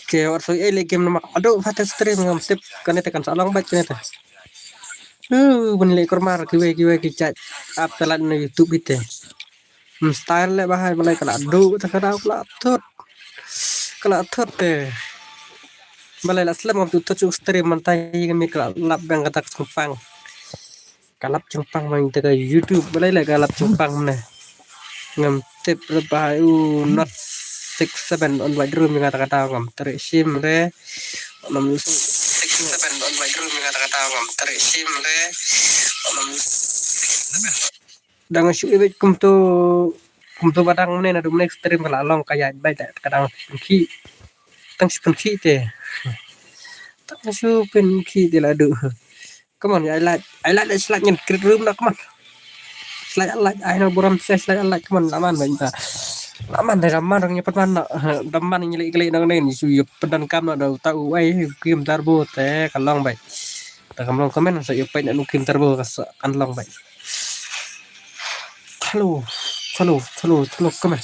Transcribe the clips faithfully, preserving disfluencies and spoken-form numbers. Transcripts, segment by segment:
Ke wat soi ei le game namak adu pha te stream ngam tip kane te kan sa long bad kane te. Uh, ban le kormar kiwei kiwei ki chat ap te lad na YouTube ite. Hmm, style le bahai balai kala du te kada kala thut. Kala thut te. Balai la slem ngam tu thut su stream man tai ngam kala lap bang kata sempang. Kalap chempang mang te ka YouTube balai le kalap chempang ne. Ngam tip le ba u not six seven on white room nga ta kata ngam teri sim re. Ngam six seven on white room nga ta kata ngam teri sim re. Ngam dang shu ibit kumtu kumtu badang ne na dum next stream kala long kaya bai ta kadang pengki. Tang shu pengki te. Tang shu pengki te la du. Come on, ai lait, ai lait, ai lait ngin create room na, come on. Lait, lait, ai na buram se lait, lait, come on, laman ba inta. Laman da man rang nyepat man na, da man ngi lek lek nang nen su yu pedan kam na da ta u ai kim tarbo te ka long bai. Ta kam long comment sa yu pai na nu kim tarbo ka sa kan long bai. Hello, hello, hello, hello, comment.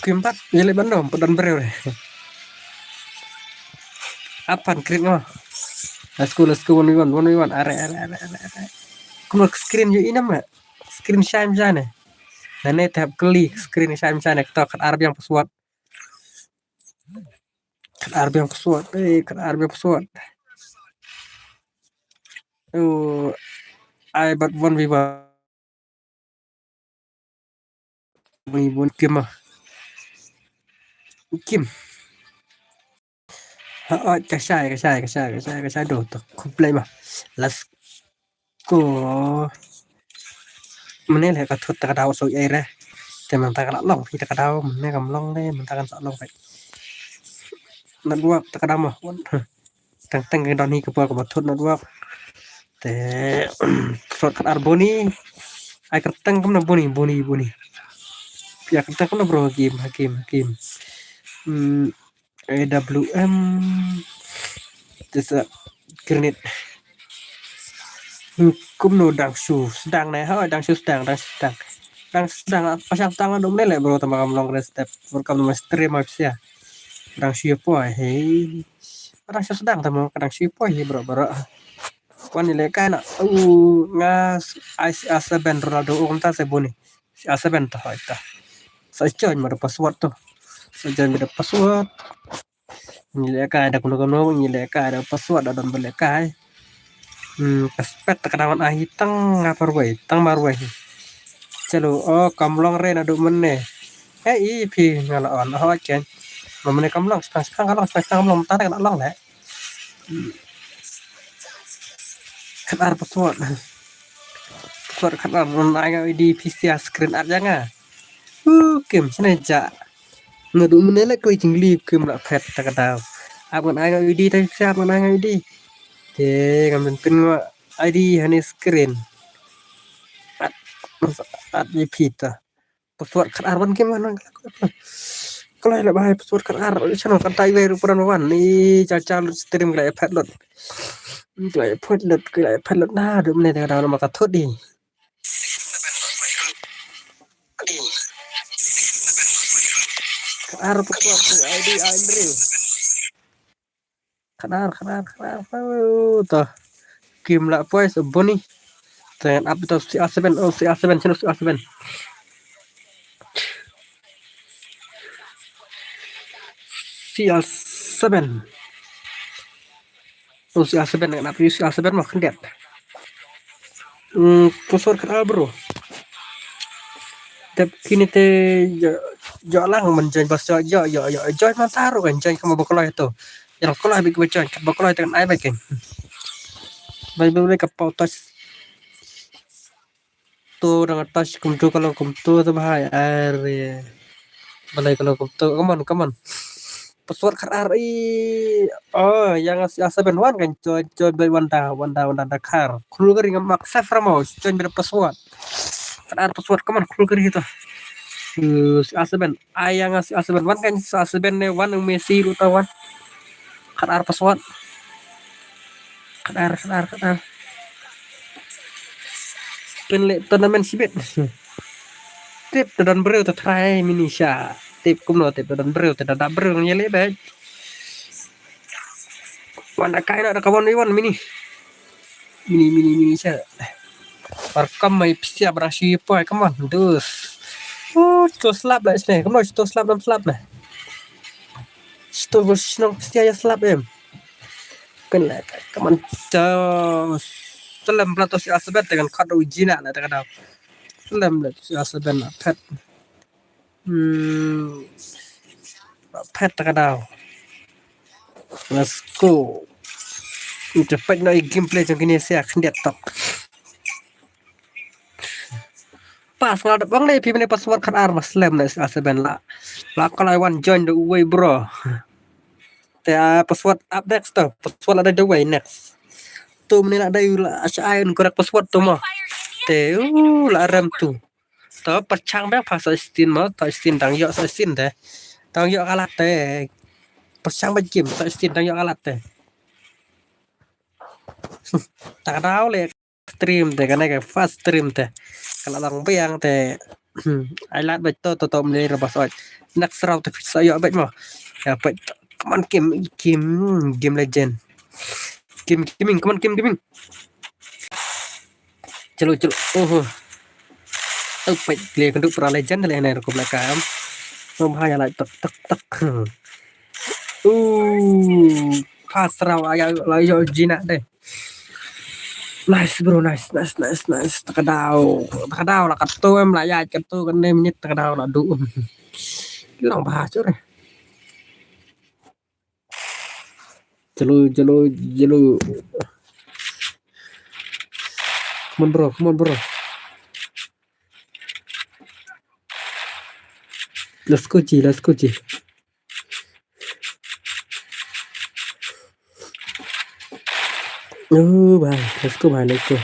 Kim pat, yele ban dom pedan breu re. Apan krik ngo. Let's go, let's go, one v one, one v one. Are, are, are, are, are. Kumno screen yu inam na? Screen shine shine. Nane tap klik screen shine shine. Kto kat ar biang password. Kat ar biang password. Eh, kat ar biang password. Oh, ai bat one v one. Bun bun kim ah. Kim. Ha, oh, ka shai, ka shai, ka shai, ka shai, ka shai, do, to, khublei ma. Let's go. Mane le ka thut ta ka daw so ai re. Te man ta ka la long, phi ta ka daw, mane kam long le, man ta kan sa long bai. Network ta ka daw ma. Tang tang ka don hi ka por ka ba thut network. Te sot kat ar boni. Ai ka tang kam na boni, boni, boni. Ya ka tang kam na bro Hakim, Hakim, Hakim. Hmm, A W M. Te sa grenade. Hmm, kumno dang shu sdang ne ha, dang shu sdang, dang shu sdang. Dang sdang, pasang sdang dong ne le bro, tama kam long rest step. Bro kam long stream up sia. Dang shu poi he. Dang shu sdang tama, dang shu poi he bro, bro. Wan ni le kai na, u nga ai si A seven Ronaldo um ta se boni. Si A seven ta hoi ta. Sa join ma da password to. Sa join ma da password. Ngi leh kai da kuno kuno, ngi leh kai da password da don ba leh kai. Hmm, ka spet ta ka dang on ahi tang nga parwei, tang marwei. Chalo, oh, kam long re na du mene. Eh, i phi nga la on, oh, chen. Ma mene kam long, skang skang ka long, skang skang kam long, ta ta ka long le. Hmm. Kat ar password. Password kat ar, on ai nga I D phi sia screen ar jang nga. Uh, kim, sene ja. Nga du mene le koi jingli kim la phet ta ka daw. Ap ngan ai nga I D ta sia, ap ngan ai nga I D. Te ngam pin pin nga I D hani screen. At, at I P ta. Password kat ar wan kim wan. Kloi la bahai password kat ar. Chano kan tai wei rupa wan. Ni cha cha lut stream kloi phet lut. Kloi phet lut, kloi phet lut. Na, du mene ta ka daw na ma ka thut di. Kat ar password tu I D Andrew. Kat ar, kat ar, kat ar, kat ar. Ta. Kim la poi sa boni. Ten up to C R seven, oh, C R seven, channel C R seven. C R seven. Oh, C R seven, ngan ap C R seven mah khyndiat. Hmm, password kat ar bro. Dep kine te jo, jo lang man join bas jo, jo, jo, jo, join man taru kan join kama ba kloi to. Yang kloi bik ba join, kat ba kloi te kan ai ba kan. Bai bai bai ka pau touch. Tu dang touch kumtu ka long kumtu tu bahai are. Balai ka long kumtu. Come on, come on. Password kat ar i. Oh, yang si A seven one kan join, join bai wan da, wan da, wan da, da kar. Khul kari ngam mak save ramo, join bai da password. Kat ar password, come on, khul kari tu. Uh, si A seven. Ai yang si A seven one kan, si A seven ne one yang Messi ruta one. Kat ar password. Kat ar, kat ar, kat ar. Pynleh tournament sibit. Tip ta don briew ta try mini sha. Tip kumno tip da don briew, te da dap briew ngi leh bad. Wan da kai na da ka wan wan mini. Mini, mini, mini sa. Par kam mai psia bra shi poi, come on, dus. Oh, to slap la sne, kumno to slap dam slap na. Sto bos shnong psia ya slap em. Kan la, come on, to slem bla to si asbet te kan khot u jina la te ka dau. Slem la to si asbet na pet. Hmm. Pet ka dau. Let's go. Kita pet no i gameplay jong kini sia khyndiat tok. Pas ngal dep bang le pi mene password khat ar mas slem na sa ben la. La ka lai wan join the way bro. Te ah, password up next to. Password la the way next. Tu mene la dai la asha ai correct password tu mo. Te uh, la rem tu. To pyrshang bek pha sa stin mo, sa stin dang yo sa stin te. Dang yo kalat te. Pyrshang bek jim sa stin dang yo kalat te. Tak dau le stream te kane ka first stream te. Kala dang biang te. Ai lat bek to to to mne ra bas oi. Next round te fit sa yo bek mo. Ya bek. Come on game game game legend. Game gaming, come on game gaming. Chalo chalo. Oh. Au pek le kan du pra legend le ne rukup la kam. Nom ha ya la tak tak tak. Uh. Pas raw aya la yo jina de. Nice bro, nice nice nice nice. Tak dau. Tak dau la ka tu em la ya ka tu kan ne minit tak dau la du. Long ba chur. Jalo, jalo, jalo. Come on bro, come on bro. Let's go ji, let's go ji. Oh bhai, let's go bhai, let's go.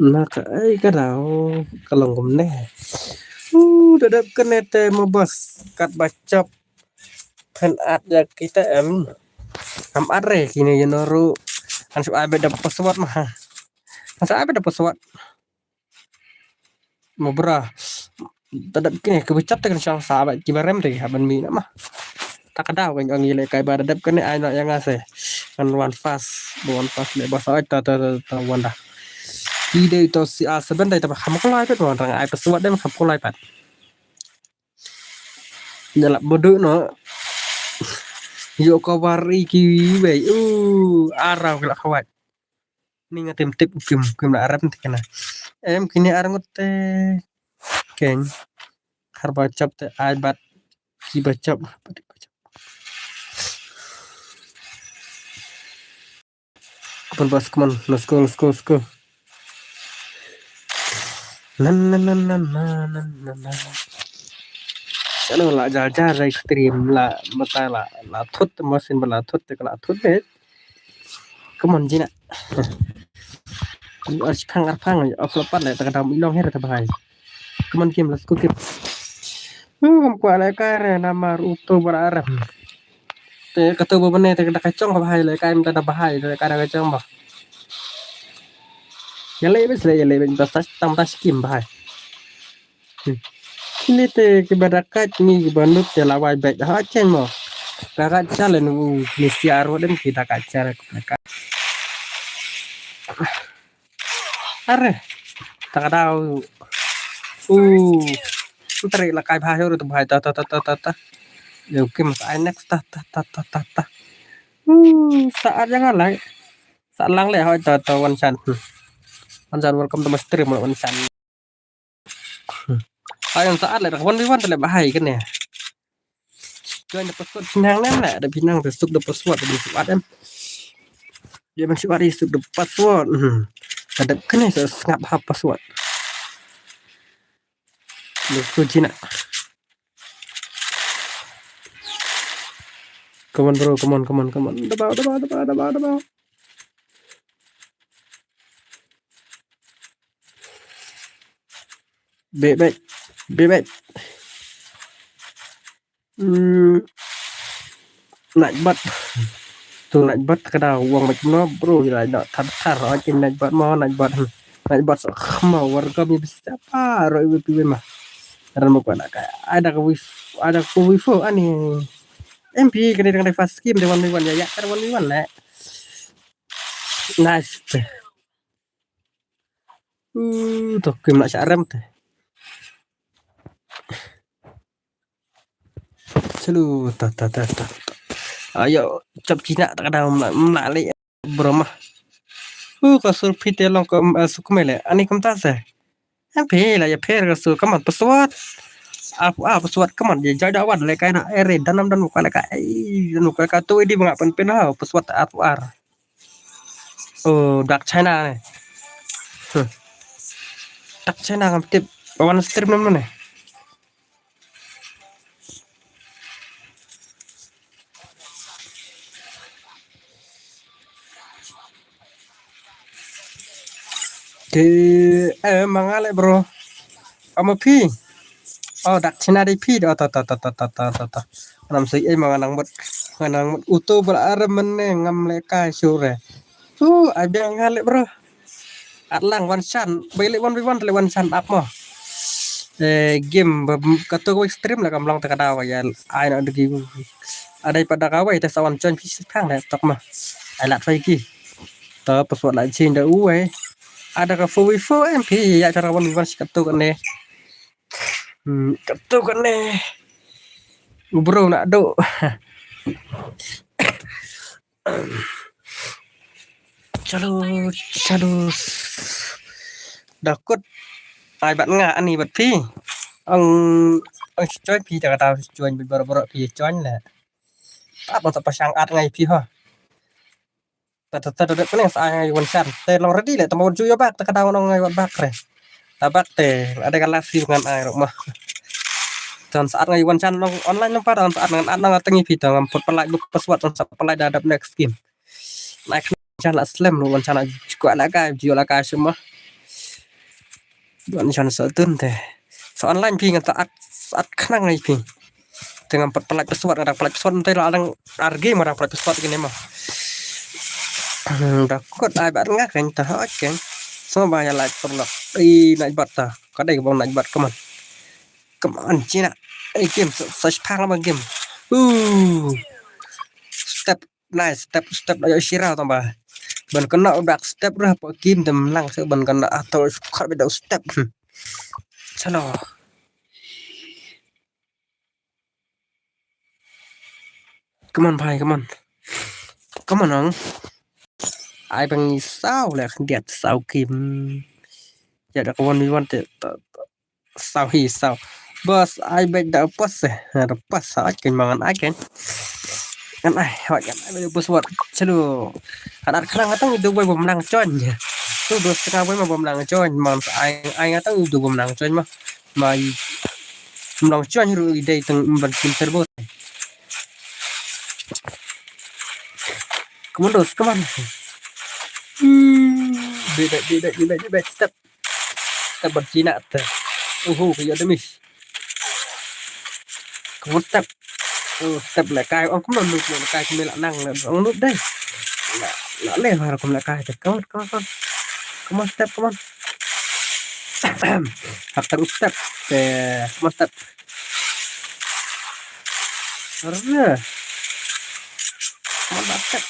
Na ka ai ka dau ka long kumne. Uh, da dep kane te mo bas kat ba chop. Phen at ya kita em. Am at re kine ye no ru. An shu ai beda password ma ha. An shu ai beda password. Mo bra. Da dep kine ke bichat te kan shang sa ba ki barem te ha ban mi na ma. Tak dau kan ong ile kai ba da dep kane ai no yang ase. Kan one fast, one fast le bas ai ta ta ta, ta one da. Ki de to si a seven dai ta ba kham ko lai pet wan rang ai password dem kham ko lai pet. Nyalap bodu no. Yo ko war i ki wei. Uh, arau kala khawat. Ni nga tim tip kim kim la arap ti kana. Em kini ar ngut te. Keng. Khar ba chap te ai bat ki ba chap. Come on, boss, come on. Let's go, let's go, let's go. Na, na, na. Ano la jar jar ra stream la mata la la thut masin ba la thut te la thut de. Come on, jina. Arphang arphang of la pat le ta ka dam ilong her ta bahai. Come on, game, let's go, game. Uh, kam kwa le ka re namar uto bar arap. Te ka to ba bane te ka da ka chong ka bahai le ka im ta da bahai le ka da ka chong ba. Ya le bes le ya le bes ta sa tam ta skim bahai. Hmm. Kini te ki ba da ka ni ki ba nut te la wai bek ha chen mo. Ka ka cha le nu ni sia ro dem ki da ka cha le ka. Are. Ta ka dau. Uh. Tari la kai bha ru tu bha ta ta ta ta ta ta. Yo kim sa ai next ta ta ta ta ta ta. Uh, sa ar jang lai. Sa lang le hoi ta ta wan chan. Hmm. Wan chan welcome to my stream wan chan. Hmm. Ai sa ar le one v one le bha hai kane. Join the password phinang nem le da phinang te suk the password da suk at em. Dia ban suk at suk the password. Hmm. Ada kene sa sngap ha password. Let's go Cina. Come on bro, come on, come on, come on. Dabau, dabau, dabau, dabau, dabau. Bebek, bebek. Hmm. Nightbot. Tu Nightbot ka da wang mek no bro ila da thar thar aja Nightbot mo Nightbot. Nightbot sa khma warga mi bisa pa ro ibu piwe ma. Ran mo ko na ka. Ada ka wif, ada ka wif ani. M P kane dang dai fast game de one v one ya ya ka one v one le. Nice. Uh, to kim na sha rem te. Selu ta ta ta ta. Ayo, chop China ta ka dau mla mla le. Bro mah. Uh, ka sur phi te long ko, eh, sukme le. Ani kumta se. Em phi la ya pher ka sur kaman password. Ap a password kaman je jai da wan le kai na ere danam dan ka le ka. Ei, dan ka ka tu di banga pen pen ha password ap ar. Oh, Dark China ne. Huh. Dark China ngam tip. Wan stream nam ne. Te, eh, manga le bro. Ama phi. Oh, Dark China dei phi. Oh, ta ta ta ta ta ta ta ta. Nam sei eh manga nang mut. Nang mut uto bal arem ne ngam le kai sure. Tu, ai biang nga le bro. At lang wan shan, bai le wan bai wan le wan shan ap mo. Eh, game ba ka to wei stream la kam long ta ka daw ya ai na degi. Adai pada ka wei ta sa wan join phi thang le tok ma. Ai lat fai ki. Ta password la chin da u wei. Ada ka four v four M P ya cara wan wan shi ka to ne. Hmm, ka to ne. Bro na do. Chalo, chalo. Da kut. Ai bat nga ani bat phi. Ang, ang join phi ta kata join bit boro boro phi join le. Ta bang sa pasang at ngai phi ha. Ta ta ta ta kene sa ai ngai wan shan. Te long ready le ta mo ju yo bak ta kata ngai wan bak re. Ta bak te ada ka lasi ngan ai rok mah. Ton saat ngai wan shan long online long pa ton saat ngan at nang atengi phi ta ngam put palai buk password ton sa palai da dap next game. Nai kan shan la slem lu wan shan la jukwa la ka ju la ka semua. Wan shan sa tun te. Sa online phi ngan ta at at khnang ngai phi. Te ngam pat palai password ngan palai password te la dang ar game ngan palai password kini mah. Hmm, da kut ai bat nga kan ta ha kan. So ba ya lai perlu. I nai bat ta. Ka dei bang nai bat kaman. Kaman China. Ai game sa sa pang ba game. Uh. Step nice step step ayo shira tamba. Ban kena udak step rah pa game dem lang se ban kena atau khar beda step. Hmm. Chalo. Come on bhai, come on. Come on ang. Ai bang saw le khyndiat saw game. Ya da ka one v one te ta- ta- saw hi saw. Bas ai bek da pas eh. Da pas sa ai ken mangan ai ken. Ngan ai hot ngan ai bek pas wat. Chalo. Hadat khlang atang idu bai bom lang chon. Tu dos setengah bai ma bom lang chon. Mam sa ai ai ngatang idu bom lang chon ma. Mai. Mlong chuan ru i dei tang ban kim turbo. Come on, Dos, come on. Hmm, bebek, bebek, bebek, bebek. Step. Step ban China te. Uhu, ka yo demis. Come on, step. Oh, step le kai. Oh, come on, move le kai. Kami la nang le. Oh, move dai. La, la le har kum le kai. Come on, come on, come on. Come on, step, come on. Hak terus step. Eh, come on, step. Arre. Come on, step.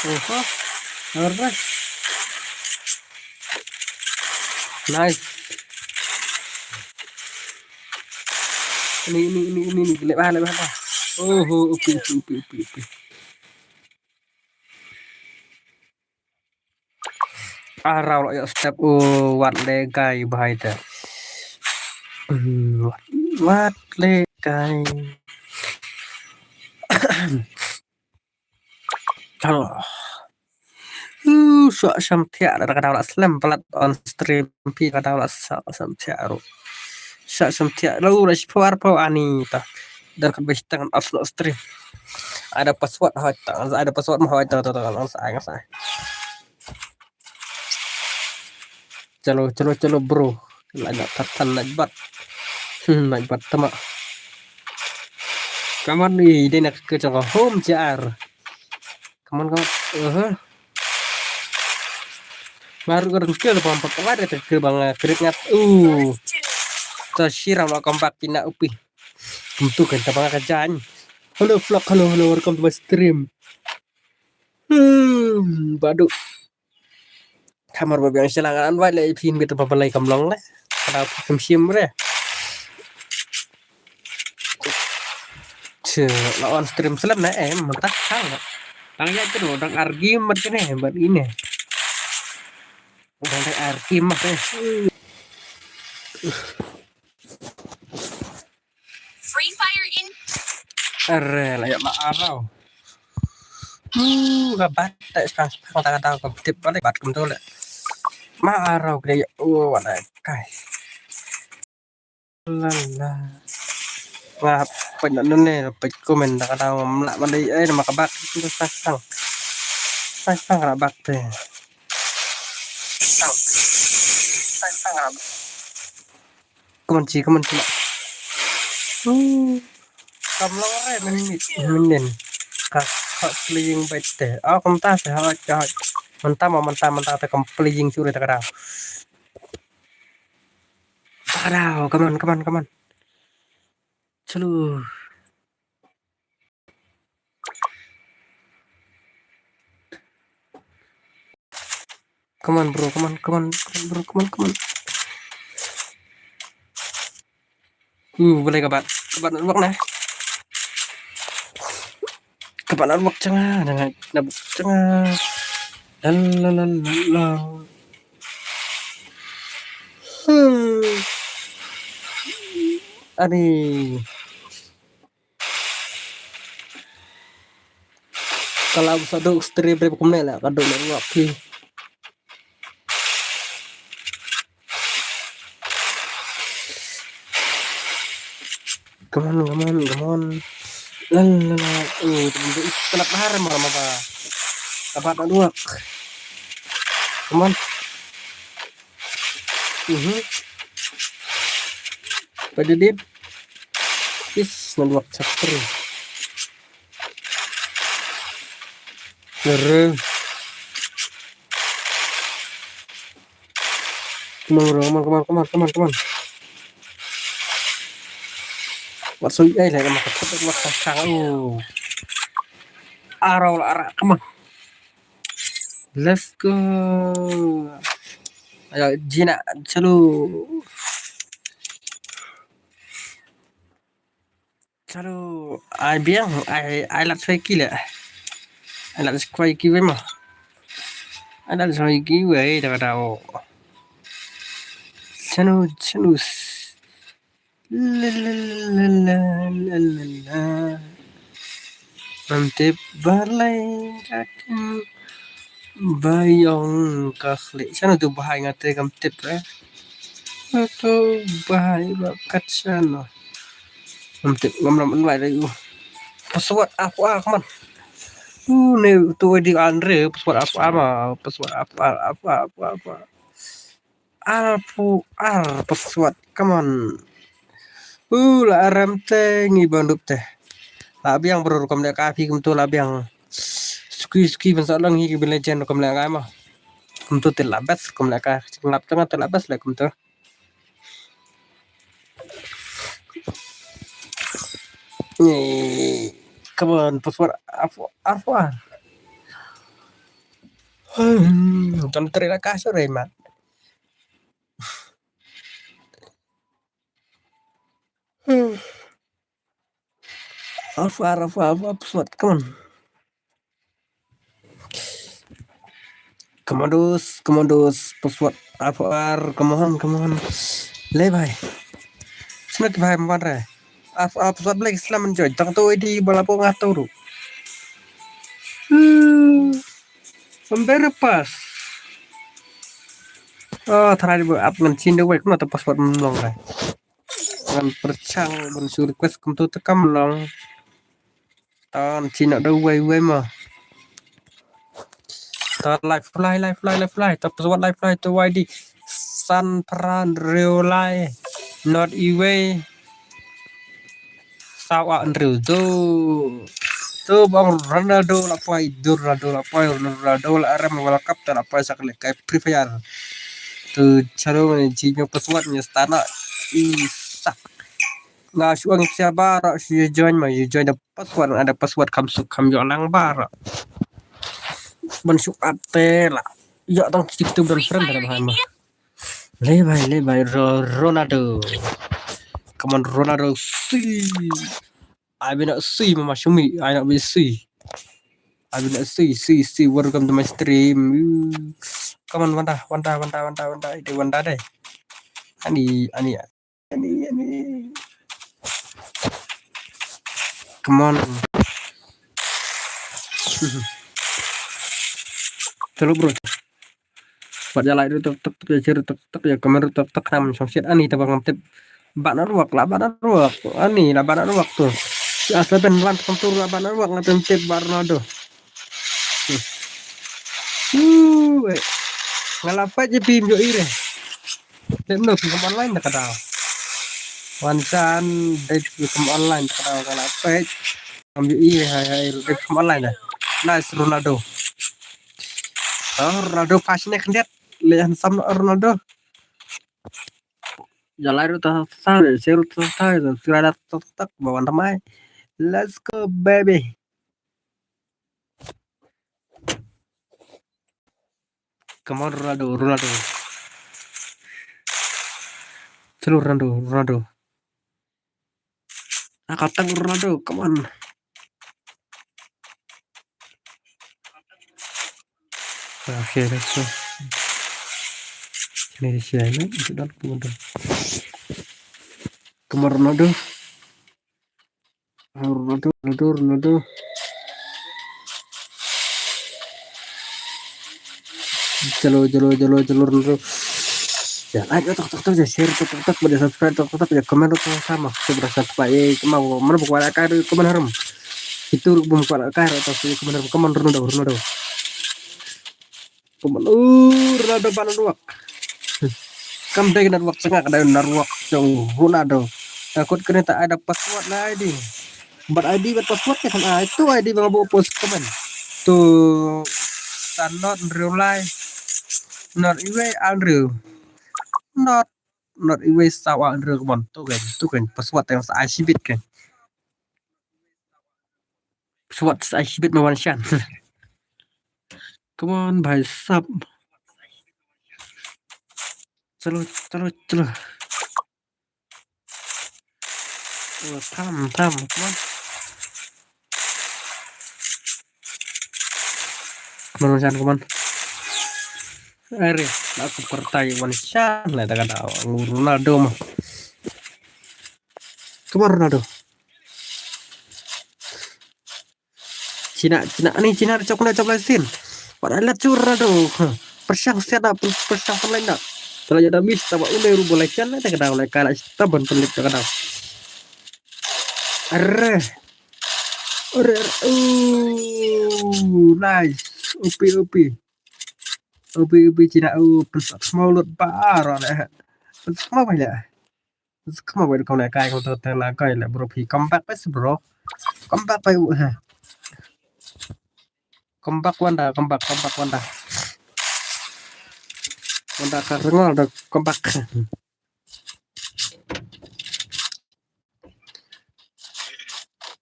Oho. Arre. Nice. Ini, ini, ini, ini, ini. Lep ah, lep ah. Oho, upi, upi, upi, upi, upi. Arau lo yo step u wat le gai bahai te. Hmm, wat, wat le gai. Chalo. Uh, sa sam thiah da ka daw la slem palat on stream pi ka daw la sa sam thiah ru. Sa sam thiah ru la shi pawar paw ani ta. Dan ka bes tangan off no stream. Ada password hoi ta, ada password ma hoi ta ta ta sa ai sa. Chalo, chalo, chalo, bro. Lai na tartan na bat. Hmm, na bat tama. Kaman ni dei na ke chalo home jar. Kaman kaman. Uh. Baru kan ke bang pat kawat ke bang krik ngat. Uh. Ta shira la kam bak ina upi. Kumtu kan ta bang ka jan. Hello vlog, hello, hello, welcome to my stream. Hmm, badu. Kamar ba biang silang an wai le phin bit ba balai kam long le. Kada phi kam shim re. Che, la on stream slem na em, mentah sang. Tang ya tu dang argi mat kene, bat ini. Dang argi mat eh. Free Fire in. Are, la ïa ma arau. Hmm, ka bat, tak sepang sepang tak ada ka tip balik bat kum tu le. Ma arau kre, oh, wala kai. La la. Nga peit na nune, peit komen tak ada ngam lah mandi eh, nama ka bat tu sepang sepang. Sepang sepang ka bat tu. Sepang sepang ka bat. Come on, chi, come on, chi. Hmm. Kam long re, men mit, men den. Ka, ka playing bait te. Ah, kumta se, ha, ha. Manta ma, manta, manta te kam playing chu re ta ka dau. Ta ka dau, come on, come on, come on. Chalo. Come on, bro, come on, come on, come on, bro, come on, come on. Uh, boleh ka bat. Ka bat network na. Ka bat network chang ah, na, na, chang ah. La, la, la, la, la. Hmm. Ani. Kalau sa duk stream rep kumne la, ka duk network ki. Come on, come on, come on. La, la, la. Oh, teman tu, ih, kelap bahar, marah, marah. Dapat network. Come on. Mhm. Pada dia. Is, network chapter. Nere. Come on, bro. Come on, come on, come on, come on, come on. Wat sui ai lai, come on, come on, come on, come on. Oh. Arau la ara, come on. Let's go. Ayo, Gina, chalo. Chalo, ai biang, ai, ai lat swai ki le. Ai lat swai ki wei ma. Ai lat swai ki wei da da o. Chalo, chalo. La, la, la, la, la, la, la. Ngam tip balei ka kin ba ïong ka khlieh. Shano tu bahai nga te ngam tip eh. Shano tu bahai ba kat shano. Ngam tip, ngam lam invite lagi. Password apa ah, come on. Uh, ne tu di Andre, password apa ah ma, password apa, apa, apa, apa. Arphew ar password, come on. Uh, la aram te ngi ban dup te. La biang bro, rukom de ka phi kumtu la biang. Suki suki ban sa long hi ki bin legend rukom le ngai ma. Kumtu te la best rukom le ka. Lap tengah te la best le kumtu. Ni, come on, password arphew ar. Hmm, kam tre la ka sore ma. Arphew ar, arphew ar, arphew ar, password, come on. Commandos, commandos, password, arphew ar, come on, come on. Le bhai. Sna ki bhai mwan re. Arphew ar, password, Black Slam enjoy. Tang tu di bala po ngatu ru. Hmm. Pembere pas. Oh, tara di buat ngan chin de wek na ta password mlong re. Ngan perchang ban su request kumtu te kam long. Tan chin de wei wei ma. Tan live fly, live fly, live fly. Ta password live fly tu wai di. San pran rew lai. Not iwei. Sawa Andrew tu. Tu bang Ronaldo la pai, dur Ronaldo la pai, Ronaldo la arem World Cup ta la pai sak le kai Free Fire. Tu charo ni ji nyok password ni stana. I Nga shu ong ïa phi baroh shu join ma, ïa join da password, ada password kham suk kham ïoh lang baroh. Ban shu add te la ïoh tang tik tu ban friend da bha ma. Le bhai, le bhai, Ro-, Ronaldo. Come on, Ronaldo, see. I will not see, mama, show me. I not will see. I will not see, see, see. Welcome to my stream. Come on, Wanda, Wanda, Wanda, Wanda, Wanda. Ite Wanda deh. Ani, ani, ani, ani. Come on. Hello, bro. Bad ïa like ruh tuk tuk tuk, ïa share ruh tuk tuk, ïa comment ruh tuk tuk, nam shong shit ani te ba ngam tip. Bad network la, bad network. Ani la bad network tu. Ïa seven one satu la bad network, ngam tip bad Ronaldo. Uu, eh. Nga la peit ïa phi ym ïohi re. Dep no phi kam online da ka daw. Wan chan dep phi kam online da ka daw, nga la peit. Ngam ïohi re, hai hai, dep kam online da. Nice Ronaldo. Oh, Ronaldo pas ne khyndiat. Le handsome no Ronaldo. Ïa like ruh ta ta, share ruh ta ta, subscribe ruh ta ta, ba wan thymmai. Let's go, baby. Come on, Ronaldo, Ronaldo. Selalu Ronaldo, Ronaldo. Ah, katang Ronaldo, come on. Okay, let's go. Sini di sini, itu dah, come on, Ronaldo. Ronaldo, Ronaldo, Ronaldo. Jalo, jalo, jalo, jalo, Ronaldo. Ïa like tok tok tok, ïa share tok tok tok, ïa subscribe tok tok tok, ïa comment tok tok tok, ma. Tu berasa tepat, eh, kemau, mana buku ala kai, comment harum. Itu buku ala kai, atau si comment harum, comment Ronaldo, Ronaldo. Come on, uh, Ronaldo bad network. Kam dei network, sngewbha ka dei network jong Ronaldo. Takut kane ta ai da password na I D. Bad I D bad password ka kan ai. Tu I D ba nga buh post comment. Tu Sanot Andrew Lai. Not Iwei Andrew. Not, not Iwei Sawa Andrew, come on. Tu kan, tu kan password yang sa ai shibit kan. Password sa ai shibit ma wan shan. Come on, bhai sab. Chalo, chalo, chalo. Oh, tham, tham, come on. Come on, wan shan, come on. Are, la ka partai wan shan la da ka daw, Ronaldo ma. Come on, Ronaldo. China, China, ani China da chok na chok lai sin. Wat ai lat chur Ronaldo. Ha. Pyrshang siat na, pyr-, pyrshang pynlait na. Te la ïa da miss, te ba une ruh ba lai chan na, te ka daw lai ka la, te ban pynlip te ka daw. Arre. Arre, arre. Oh, nice. O P, O P. O P, O P China, oh, pynsak khmaw lut baroh leh. Pynsak khmaw ba leh. Pynsak khmaw ba leh, kong leh kai, kong to te la kai leh, bro, phi come back bas, bro. Come back bas, uh, ha. Come back Wanda, come back, come back Wanda. Wanda ka rengol da come back.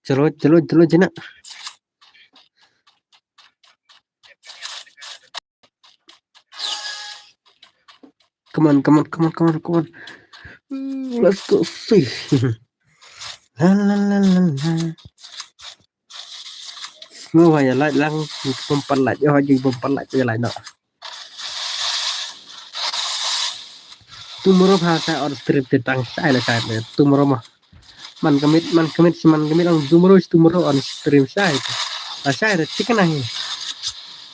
Chalo, chalo, chalo, China. Come on, come on, come on, come on, come on. Mm, let's go, see. La, la, la, la, la. Sngewbha ïa like lang, bym pat like, ïa jing bym pat like, ïa like noh. Tomorrow pha sa on stream te tang shai la shai te. Tomorrow ma. Man commit, man commit, man commit on tomorrow, tomorrow on stream shai te. La shai te, chicken ahi.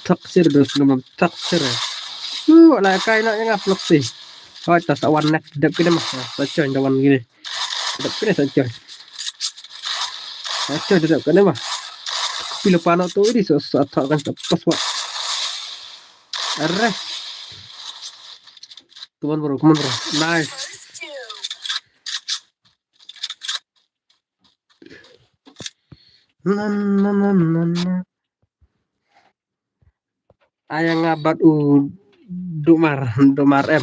Thak sir dos, nom thak sir. Tu la kai na yang vlog si. Hoi, ta sa wan next dep kine ma. Sa join da wan kine. Dep kine sa join. Sa join dep kine ma. Pila pano tu di sa, sa thak kan sa pas wa. Arre. Come on, bro. Come on, bro. Nice. Na, na, na, na, na. Aya nga bad u Dumar, Dumar em.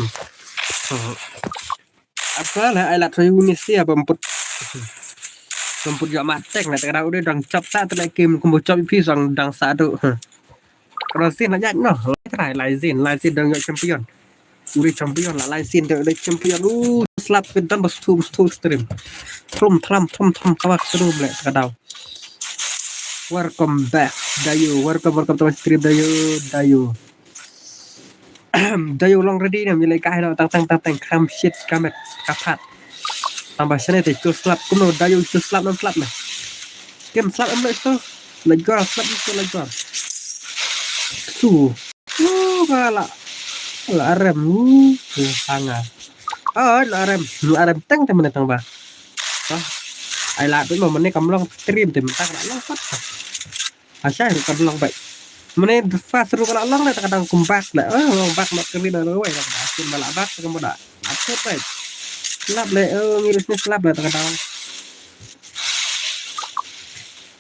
Asal ha, ai lat sa uni sia ba mput. Kam put ïoh mat teng na, te ka dau u dei dang chop sa te la kim kumbu chop pi sang dang sa tu. Ka dau sin la jat no. Lai trai lai sin, lai sin dang ïoh champion. U dei champion la lai sin, dang dei champion. U slap pin tam bas tu bas tu stream. Thum thlam thum thlam kawak stream le ka dau. Welcome back Dayu, welcome welcome to my stream Dayu, Dayu. Dayu long ready ne, mi lai kai no tang tang tang tang kam shit kamet kapat. Tang ba shane te chu slap kumno Dayu chu slap nam slap ne. Kem slap em le tu. Lajor slap tu lajor. Su. Su ka la. La arem. Su hanga. Oh, la arem. La arem teng te mane tang ba. Ai la tu mo mane kam long stream te mane tang la long pat. Asha ru kan long bai. Mane fast ru kan long le ta ka dang kum back le. Oh, long back mat kali na ru wai ta ka dang kum bala back ta ka mo da. Atur bai. Slap le, oh, ngi ris ni slap le ta ka dang.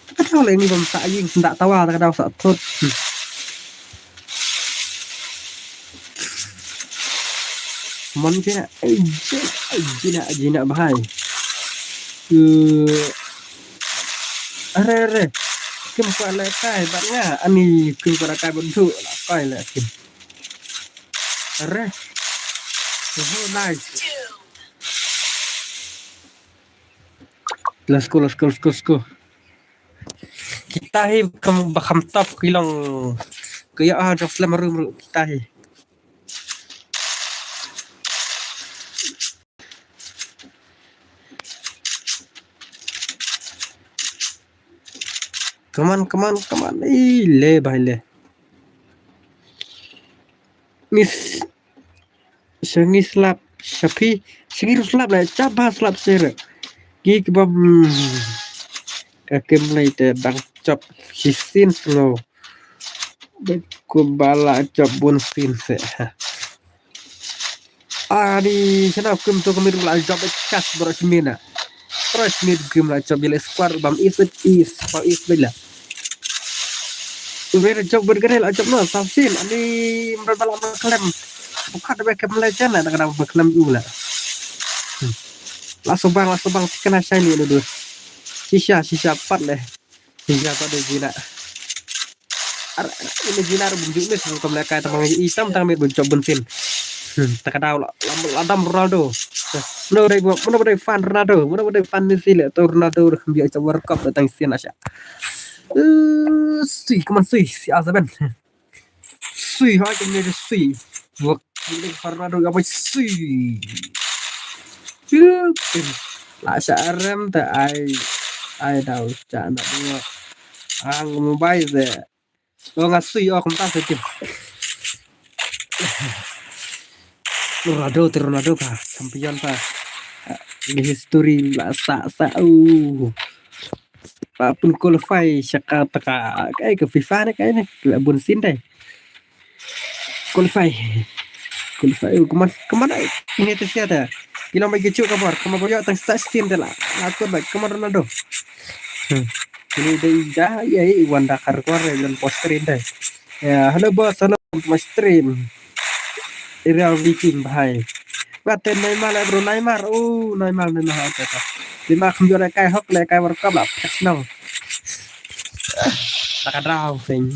Ta ka dang le ngi bam sa ying sendak tawa ta ka dang sa tut. Hmm. Mon jina, ai jina, ai jina, ai jina bahai. Ke are are. Kim kwa la kai bat nga ani kim kwa la kai bat du la kai la kim. Are. Oh, nice. Let's go, let's go, let's go, let's go. Kita hi kam ba kham tough ki long. Kaya ah jong slam room kita hi. Come on, come on, come on. Ih, le, bhai, le. Miss. Shangi slap, shapi, shangi ru slap le, chapa slap sere. Ki kebab, hmm. Ka kem lai te dang chop, shi sin snow. Bek ku bala chop bun sin se. Ani sana kum tu kami la job chas bro shmina. Terus mid kum la job ile squad bam is with is bam is bila. Ube la job bergere la job no sasin ani mra bala ma klem. Bukat be kem la jana da kana ma klem u la. La sobang la sobang tikana shiny lu dus. Shisha shisha pat le. Shisha pat de jina. Ar ini jinar bunjuk ni sel kam lekai tamang itam tang mir bunjuk bunsin. Hmm, ta ka dau la la dam Ronaldo. No dai bu no dai fan Ronaldo, no dai fan Messi le to Ronaldo dah biar cak World Cup datang sin asya. Eh, si keman si si azaban. Si ha ke ni si. Wak ini Ronaldo apa si. Chup. La sa arem ta ai ai dau cha na dua. Ang mobile de. Oh, nga sui, oh, kumta sui tim. Ronaldo te Ronaldo ka champion pa. Ni history la sa sa u. Pa pun qualify shaka taka kai ka FIFA ne kai ne la bun sin dai. Qualify. Qualify u kuman kuman ai. Ini te sia ta. Kilo mai gichu ka bor kuma boyo tang sa sin de la. Aku bai kuma Ronaldo. Hmm. Ini dai ja ya i wanda kar kor ya bilang post screen dai. Ya, hello bos, hello my stream. Real Viking bahai. Ngate Neymar le bro Neymar. Oh, Neymar Neymar ha ta. Lima kham jore kai hok le kai World Cup la. Pas nong. Taka drau sing.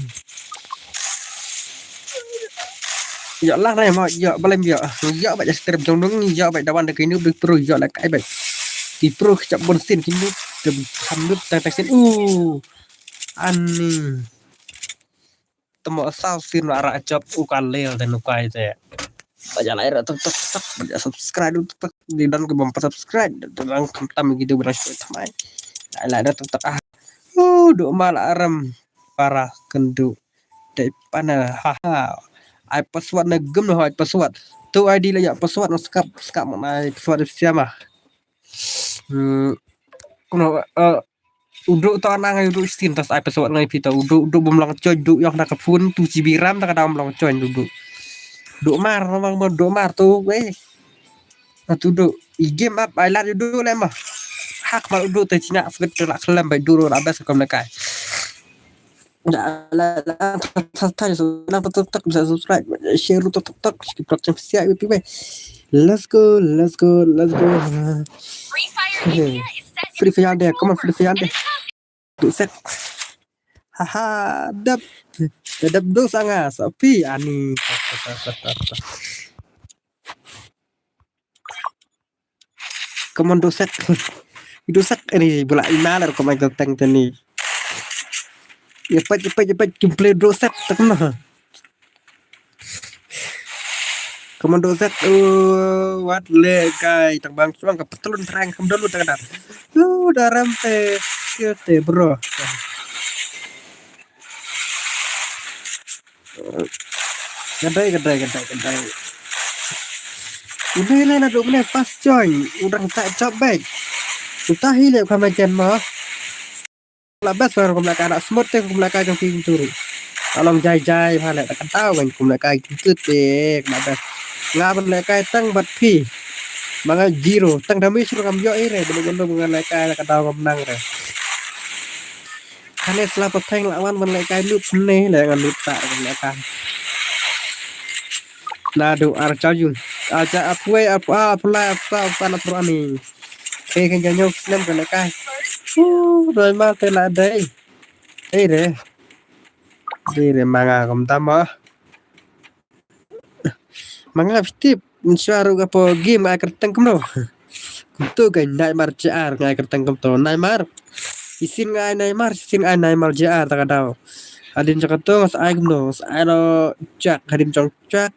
Ïoh lah nai mo ïoh balem ïoh. Ïoh ba ïa strip jong nung ïoh ba dawan de kinu bi pro ïoh la kai ba. Ki pro ki chap bon sin kinu de ham nup ta ta sin. Uh. Ani. Temo asal sin ara chap u ka lel de nukai te. Ba ïa lai ra tok tok tok ba ïa subscribe tok tok di dan ke bom subscribe dan kam tam gitu berang thamai. Lai lai ra tok tok ah. Uh, do mal aram para kendu. Dei pana ha ha. Ai password na gem no ai password. Tu I D la ya password no skap skap mana ai password siama. Hmm. Kuno eh udu to nang ai udu stin tas ai password ngai pita udu udu bom long coy udu yok na ka phone two G B RAM ta ka dam long coy udu. Udu mar mang udu mar tu weh. Atu du i game up ai lat du le ma. Hak ma du te china fit la khlem bai du la bes kom le kai. Da la la ta ta so na tok tok bisa subscribe share tok tok tok skip tok chang sia wi pi bai. Let's go, let's go, let's go. Free Fire India is set Free Fire de, come on, Free Fire de. Duh sek. Haha, dep. Dep duh sa nga, sa phi, ani. Come on, duh sek. Duh sek, ani, bula imaler, come on, teng teni. Ïa peit, ïa peit, ïa peit, gameplay duh sek, tak na. Come on, duh sek, oh, wat le kai, tang bang chuang ka patlun trang kam dulu tang da. Lu daram te, skill te, bro. Gadai, gadai, gadai, gadai. Une le na duh une first join, u dang sa chop back. Uta hi le ka ma jen mo. La best baru kum la kai nak smooth te kum la kai jong ki tu. Along jai jai pha le ka tau kan kum la kai tu te la best. Nga ban la kai tang bat phi. Ma nga zero tang damage ruh ngam ïoh ire bulu bulu nga la kai la ka tau ngam nang re. Kane sla pa theng la wan ban la kai lut ne le ngan lut sa kan la kai. Naduh ar chau jun. Aja apwei ap a pulai ap sa ap sa na pro ani. Ke kan janyo snem kan la kai. Uh, doi ma te la dai. Ei re. Dei re ma nga kam tam ah. Ma nga phi tip, nsuaru ka po game ai kyrteng kumno. Kumtu ka Neymar J R ngai kyrteng kumtu Neymar. Isin ngai Neymar, isin ngai Neymar J R ta ka dau. Hadin jong kato ngas ai kumno, ngas ai lo Jack, hadin jong Jack.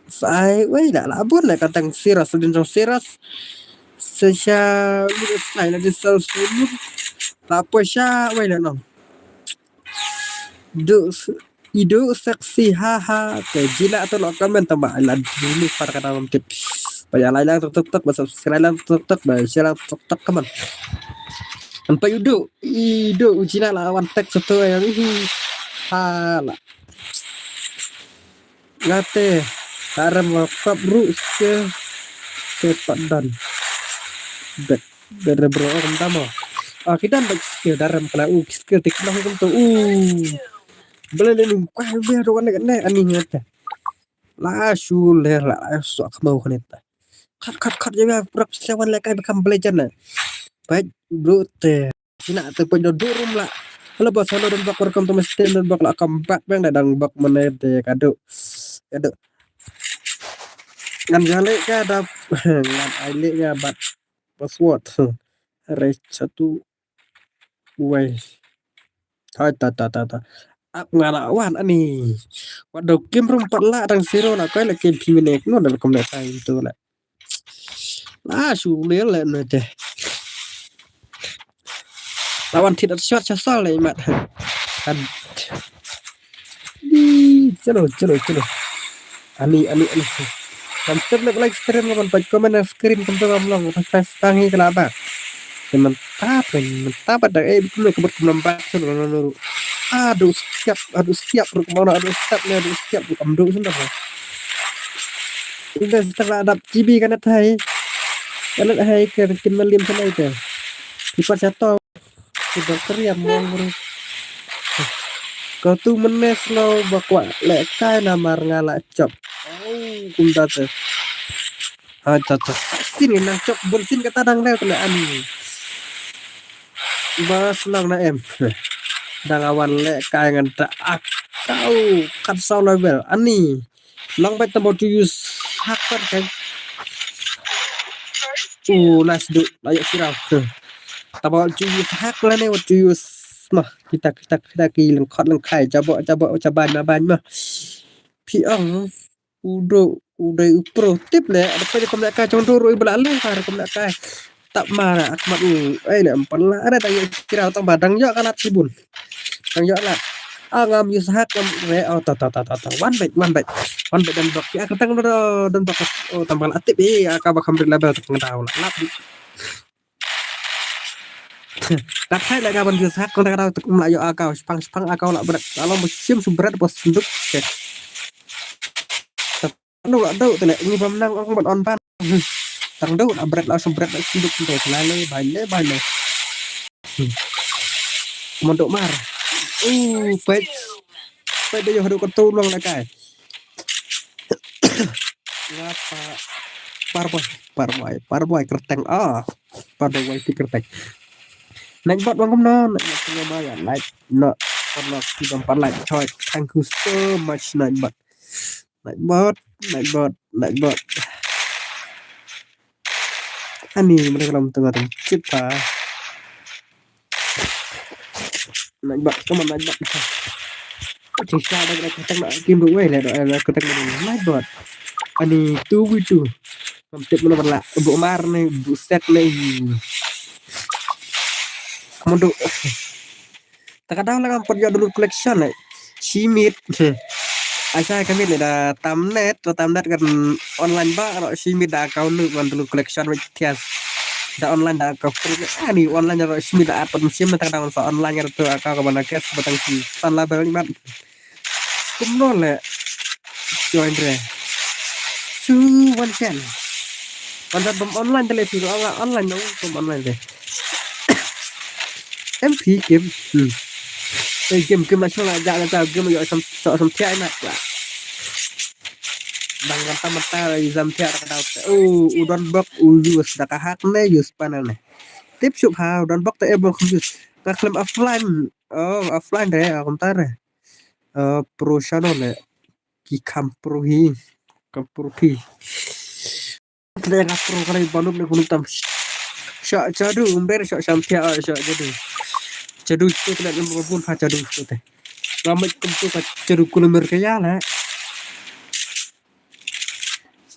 Sai wei la la bun la kyrteng Sirius, hadin jong Sirius. Sesha lu sai la di sel sulu. La po sha wei la no. Duh s- iduh seksi haha. Te jina tu lo comment tama la dulu par kata mam tip. Ba ya lai lang tok tok tok ba subscribe lang tok tok ba share lang tok tok come on. An pa iduh iduh jina la wan tek satu yang hi. Hala. Ngate haram kap ru ke ke padan. Bet. Dere bro, oh, kemta mo. Ah, ki dan bad skill daram kala, uh, skill tik nang kemto, uh. Bele le nung, kah, bele do ne ne ani ngata. La shu le la so kemau kene ta. Kat kat kat je bia prap sewan le kai bekam bele jana. Baik, bro te. Sina te pun do durum la. Hello bos, hello dan bak welcome to my stream dan bak la come back bang dang bak mene te kado. Kado. Ngan jale ka dap ngan ai le ka bat password. Re satu wai. Hai ta ta ta ta. Ap nga la wan ani. Wat do kim rum pat la dang zero la koi la kim phi mene no dal kom le time tu la. La shu le le no te. La wan thit at shot sha sol le mat. Kan. Ih, chalo, chalo, chalo. Ani, ani, ani. Kam step lek like stream kam pat comment na screen kam tu kam long. Pas pas tangi kala ba. Te man tap kan, man tap ada eh bikin mereka buat kam nampak tu lo lo lo. Aduh siap, aduh siap ruk mana aduh siap ni aduh siap ruk am duk sendal. Inda setelah adap G B kan thai. Kan thai ke kin malim sana itu. Ipat jatuh. Ki ba kriam mong bro. Ko tu menes lo ba kwah leh kai namar nga la chop. Oh, kumta te. Ha ta ta. Sin nang chop bun sin kata dang leh kena ani. Bas lang na em. Dang awan leh kai ngan ta ak. Kau kat sau level ani. Long bad tabo to use hack kan kai. Uh, nice duh. Ayo sirau. Tabo to use hack la ne what to use. Mah, kita kita kita ki lengkot lengkai jabo jabo jaban maban mah. Pi ong udo udo upro tip ne ada pai kom nak kai jong do roi bela le har kom nak kai. Tap mara akmat u ai le empan la ada dang ïa kira tang ba dang ïa kalat sibun. Dang ïa lat. Ah ngam use hack ngam re oh ta ta ta ta ta one back one back. One back dan bak ya ketang do dan bak oh tambah la tip eh aka ba kam rit la ba tak ngada la lap di. Tak hai la ka ban use hack kong tak da tak la ïa aka spang spang aka la bret. La long ba sim su bret ba senduk. Anu la dau tene ngi bam nang ong ban on ban. Tang dau la bret la shu bret la senduk te la le bai le bai le. Mon dok mar. Uh, pet. Pet de yo hadu ko tu long la kai. Ngapa? Parboy, Parboy, Parboy kyrteng. Ah, Parboy Y T kyrteng. Nightbot bang kumno, Nightbot kumno ma ïa like. No, paralok ki bym pat like, choi. Thank you so much, Nightbot. Nightbot, Nightbot, Nightbot. Ani, mereka dalam tengah tu. Cipta. Nightbot, come on, Nightbot. Cipta dah kena kata nak game tu, weh, lah, dah, dah kata nak game. Nightbot. Ani, two v two. Kam tip mana pala. Bu Mar ni, bu set ni. Kamu tu. Ta ka daw la ngam pat ïoh download collection eh. Shi miet. Ai sa ka miet leh da tam net, da tam net kan online ba, ro shi miet da account nu ngan download collection wei thias. Da online da account free. Ani online ro shi miet da app pat sim ta ka daw sa online ro tu account ka ban kes ba tang shi san la bel imat. Kumno leh. Join re. Su wan chen. Wan chen bam online te leh phi, online, online no, bam online te. Em phi game. Hmm. Eh, game, game la shong la ja la ja game ïoh sam, so sam thiah na la. Bang kan tam ta ïa sam thiah ka daw te. Oh, u don bok u use da ka hack ne, use panel ne. Tip shuh ha, u don bok te e bok use. Ka khlem offline. Oh, offline re, ah, kumta re. Eh, pro shano le. Ki kham pro hi. Kham pro hi. Tle ka pro ka lai banup ne kunuk tam. Sha jadu umber sha sham thia sha jadu. Jadu tu tle ne bun pha jadu tu te. Ramai kum tu ka jadu kulmer ka ya la.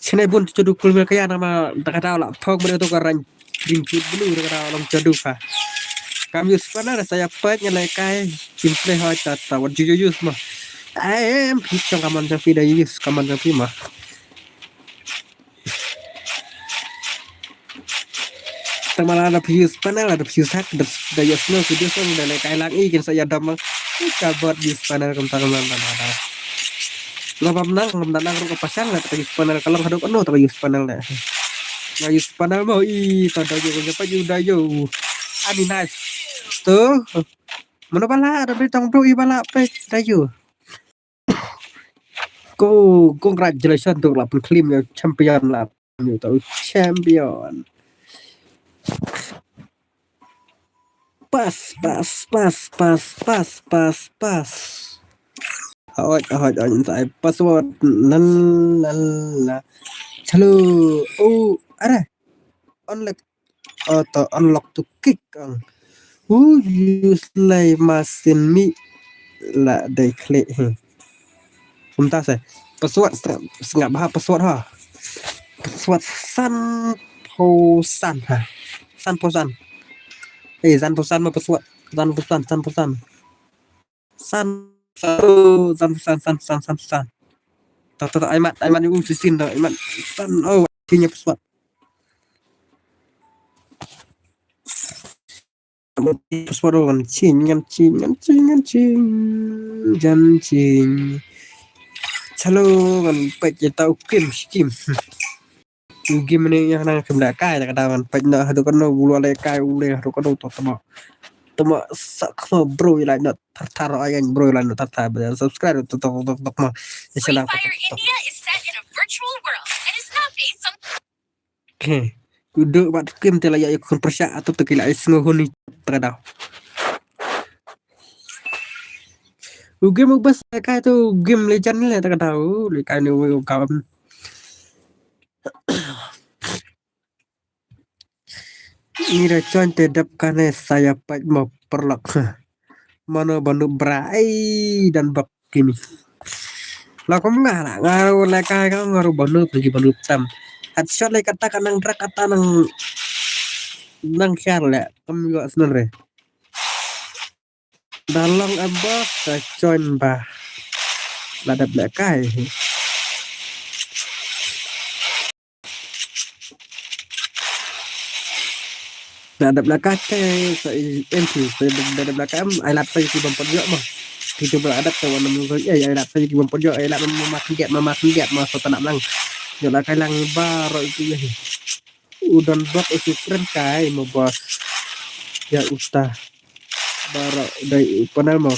Chene bun jadu kulmer ka ya nama da ka daw la thok mer tu ka ran. Ring kut bulu da ka daw long jadu pha. Kam use panel saya pet ngelai kai. Gameplay hoi ta ta wat ju use ma. Ai em phi chong kaman jang phi da use kaman jang phi ma. Tang ma la da phi use panel, da phi use hack, da, da use no video song da leh kai lang i kin sa ïa dam ma. Ka bot use panel kum tang ma ma ma. Nga bam nang, ngam da nang ruh ka pasang la ta use panel, ka long haduh kano ta use panel da. Nga use panel mo i ta da yo, nga pa yu da yo. Ani nice. Tu. Mano bala da beri tang bro i bala pe da yo. Ko, congratulations tu la pun claim ïa champion la. Ïa tu champion. Pas, pas, pas, pas, pas, pas, pas. Ahoj, ahoj, ahoj, sai password. Nan, nan, la. Hello. Oh, are. Unlock. Auto unlock to kick ang. Who use lay masin mi la dei klik hi. Kumta se. Password sngap, sngap ha password ha. Password san phew san ha. San phew san. Eh, san phew san ma password. San phew san, san phew san. San, san, oh, san, san, san, san, san, san. Ta, ta, ta, ai mat, ai mat, yu, sisin, ta, ai mat. San, oh, kinya password. Password, oh, ngan ching, ngan ching, ngan ching, ngan ching. Jan ching. Chalo, ngan pek kita ukim, sikim. U game ni ïa nang kim da kai da ka daw ngan peit noh haduh kano u leh kai u leh haduh kano to tama. Tama sa kano bro ïa like noh thar thar ai ngan bro ïa like noh thar thar ba subscribe tok tok tok tok ma. Inshallah tok tok. Okay. Ku duk bat kim te la ïa kun persyak atau te ki la ai sngo huni ta ka daw. U game u bas kai tu game legend ni le ta ka daw le kai ni u kam. Ni da chon te dap kane saya pait mo perlak. Mano banu bra ai dan bak kini. La kum nga la nga ru le kai ka nga ru banu pergi banu tam. Hat shot le kata ka nang drak kata nang nang shar le kam yo snan re. Da long a boss ka chon ba. La dap le kai. La dap le kai te sa M P sa da dap le kai ai lat sa ki bam pon yo ma. Ki tu ba adap te wan nam so ai ai lat sa ki bam pon yo ai lat ma ma khyndiat ma ma khyndiat ma so tanap lang. Yo la kai lang ba ro itu ya. U don bok u sukren kai mo boss. Ya uta. Baroh dei u panel mo.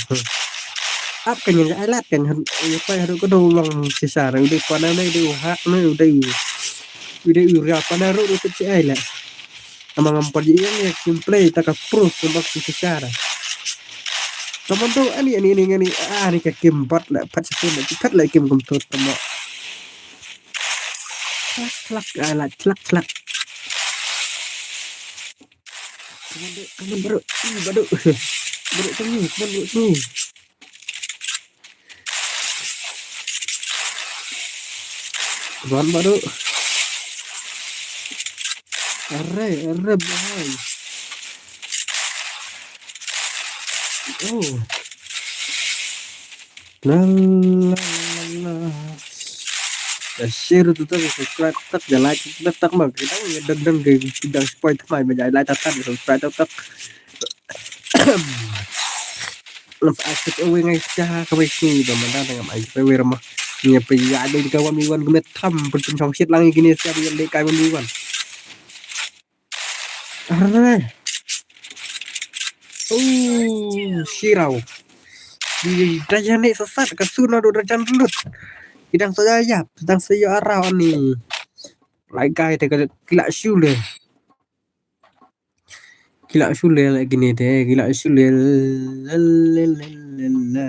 Ap kan yang ai lat kan han ya pai haduh ka dong long sisa u dei panel ne dei u hak ne u dei u. Wi dei u ria pana ruh ruh tip si ai la. Ama ngam pat ïa ïa gameplay ta ka pro sum bak si ka shara. Tama do ani ani ani ani ani ka kim bat la pat sa kim bat la kim kum tot tama. Tlak tlak ai la tlak tlak. Come on, bro. Come on, bro. Ih, bro. Bro, sini. Come on, bro, sini. Come on, bro. Arre, arre, boy. Oh. La, la, la, la. Ya, share tu tak, subscribe tak, ya like tak tak mah. Kita ni dang dang ke kita spoil tak mah, ya like tak tak, subscribe tak tak. Let's active away ngai sha ka wei sini ba manda dang ai pe wei ramah. Ni pe ya dei ka wan mi wan gmet tham pun pun shong shit lang gini siap ya dei kai wan mi wan. Arre. Oh, shirau. Di daya ni sasat ka suna do rajan lut. Kidang saya yap, kidang saya arau ni. Lai kai te ka kila shule. Kila shule lagi ni te, kila shule. Lalalala.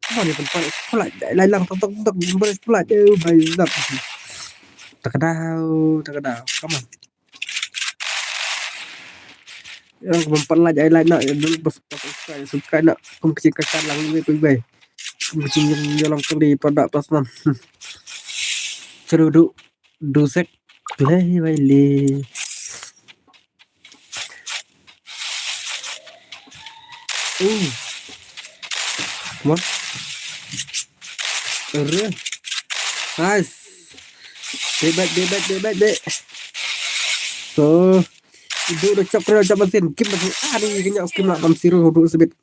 Come on, you can put it flat. Lai lang tok tok tok, you can put it flat. Oh, bai zap. Takadau, takadau. Come on. Yang kum pat like, ai like na, yang dulu pas pas subscribe, subscribe na. Kum kecil kakar lang ni kuy bai. Kum kecil yang jalan kali pada pas nam. Cerudu dusek play bai le. Uh. Come on. Arre. Nice. Bebek, bebek, bebek, bebek. So, itu udah cok, udah cok mesin. Kim mesin. Ah, ni kena kim lah, tam siru, duduk sebit.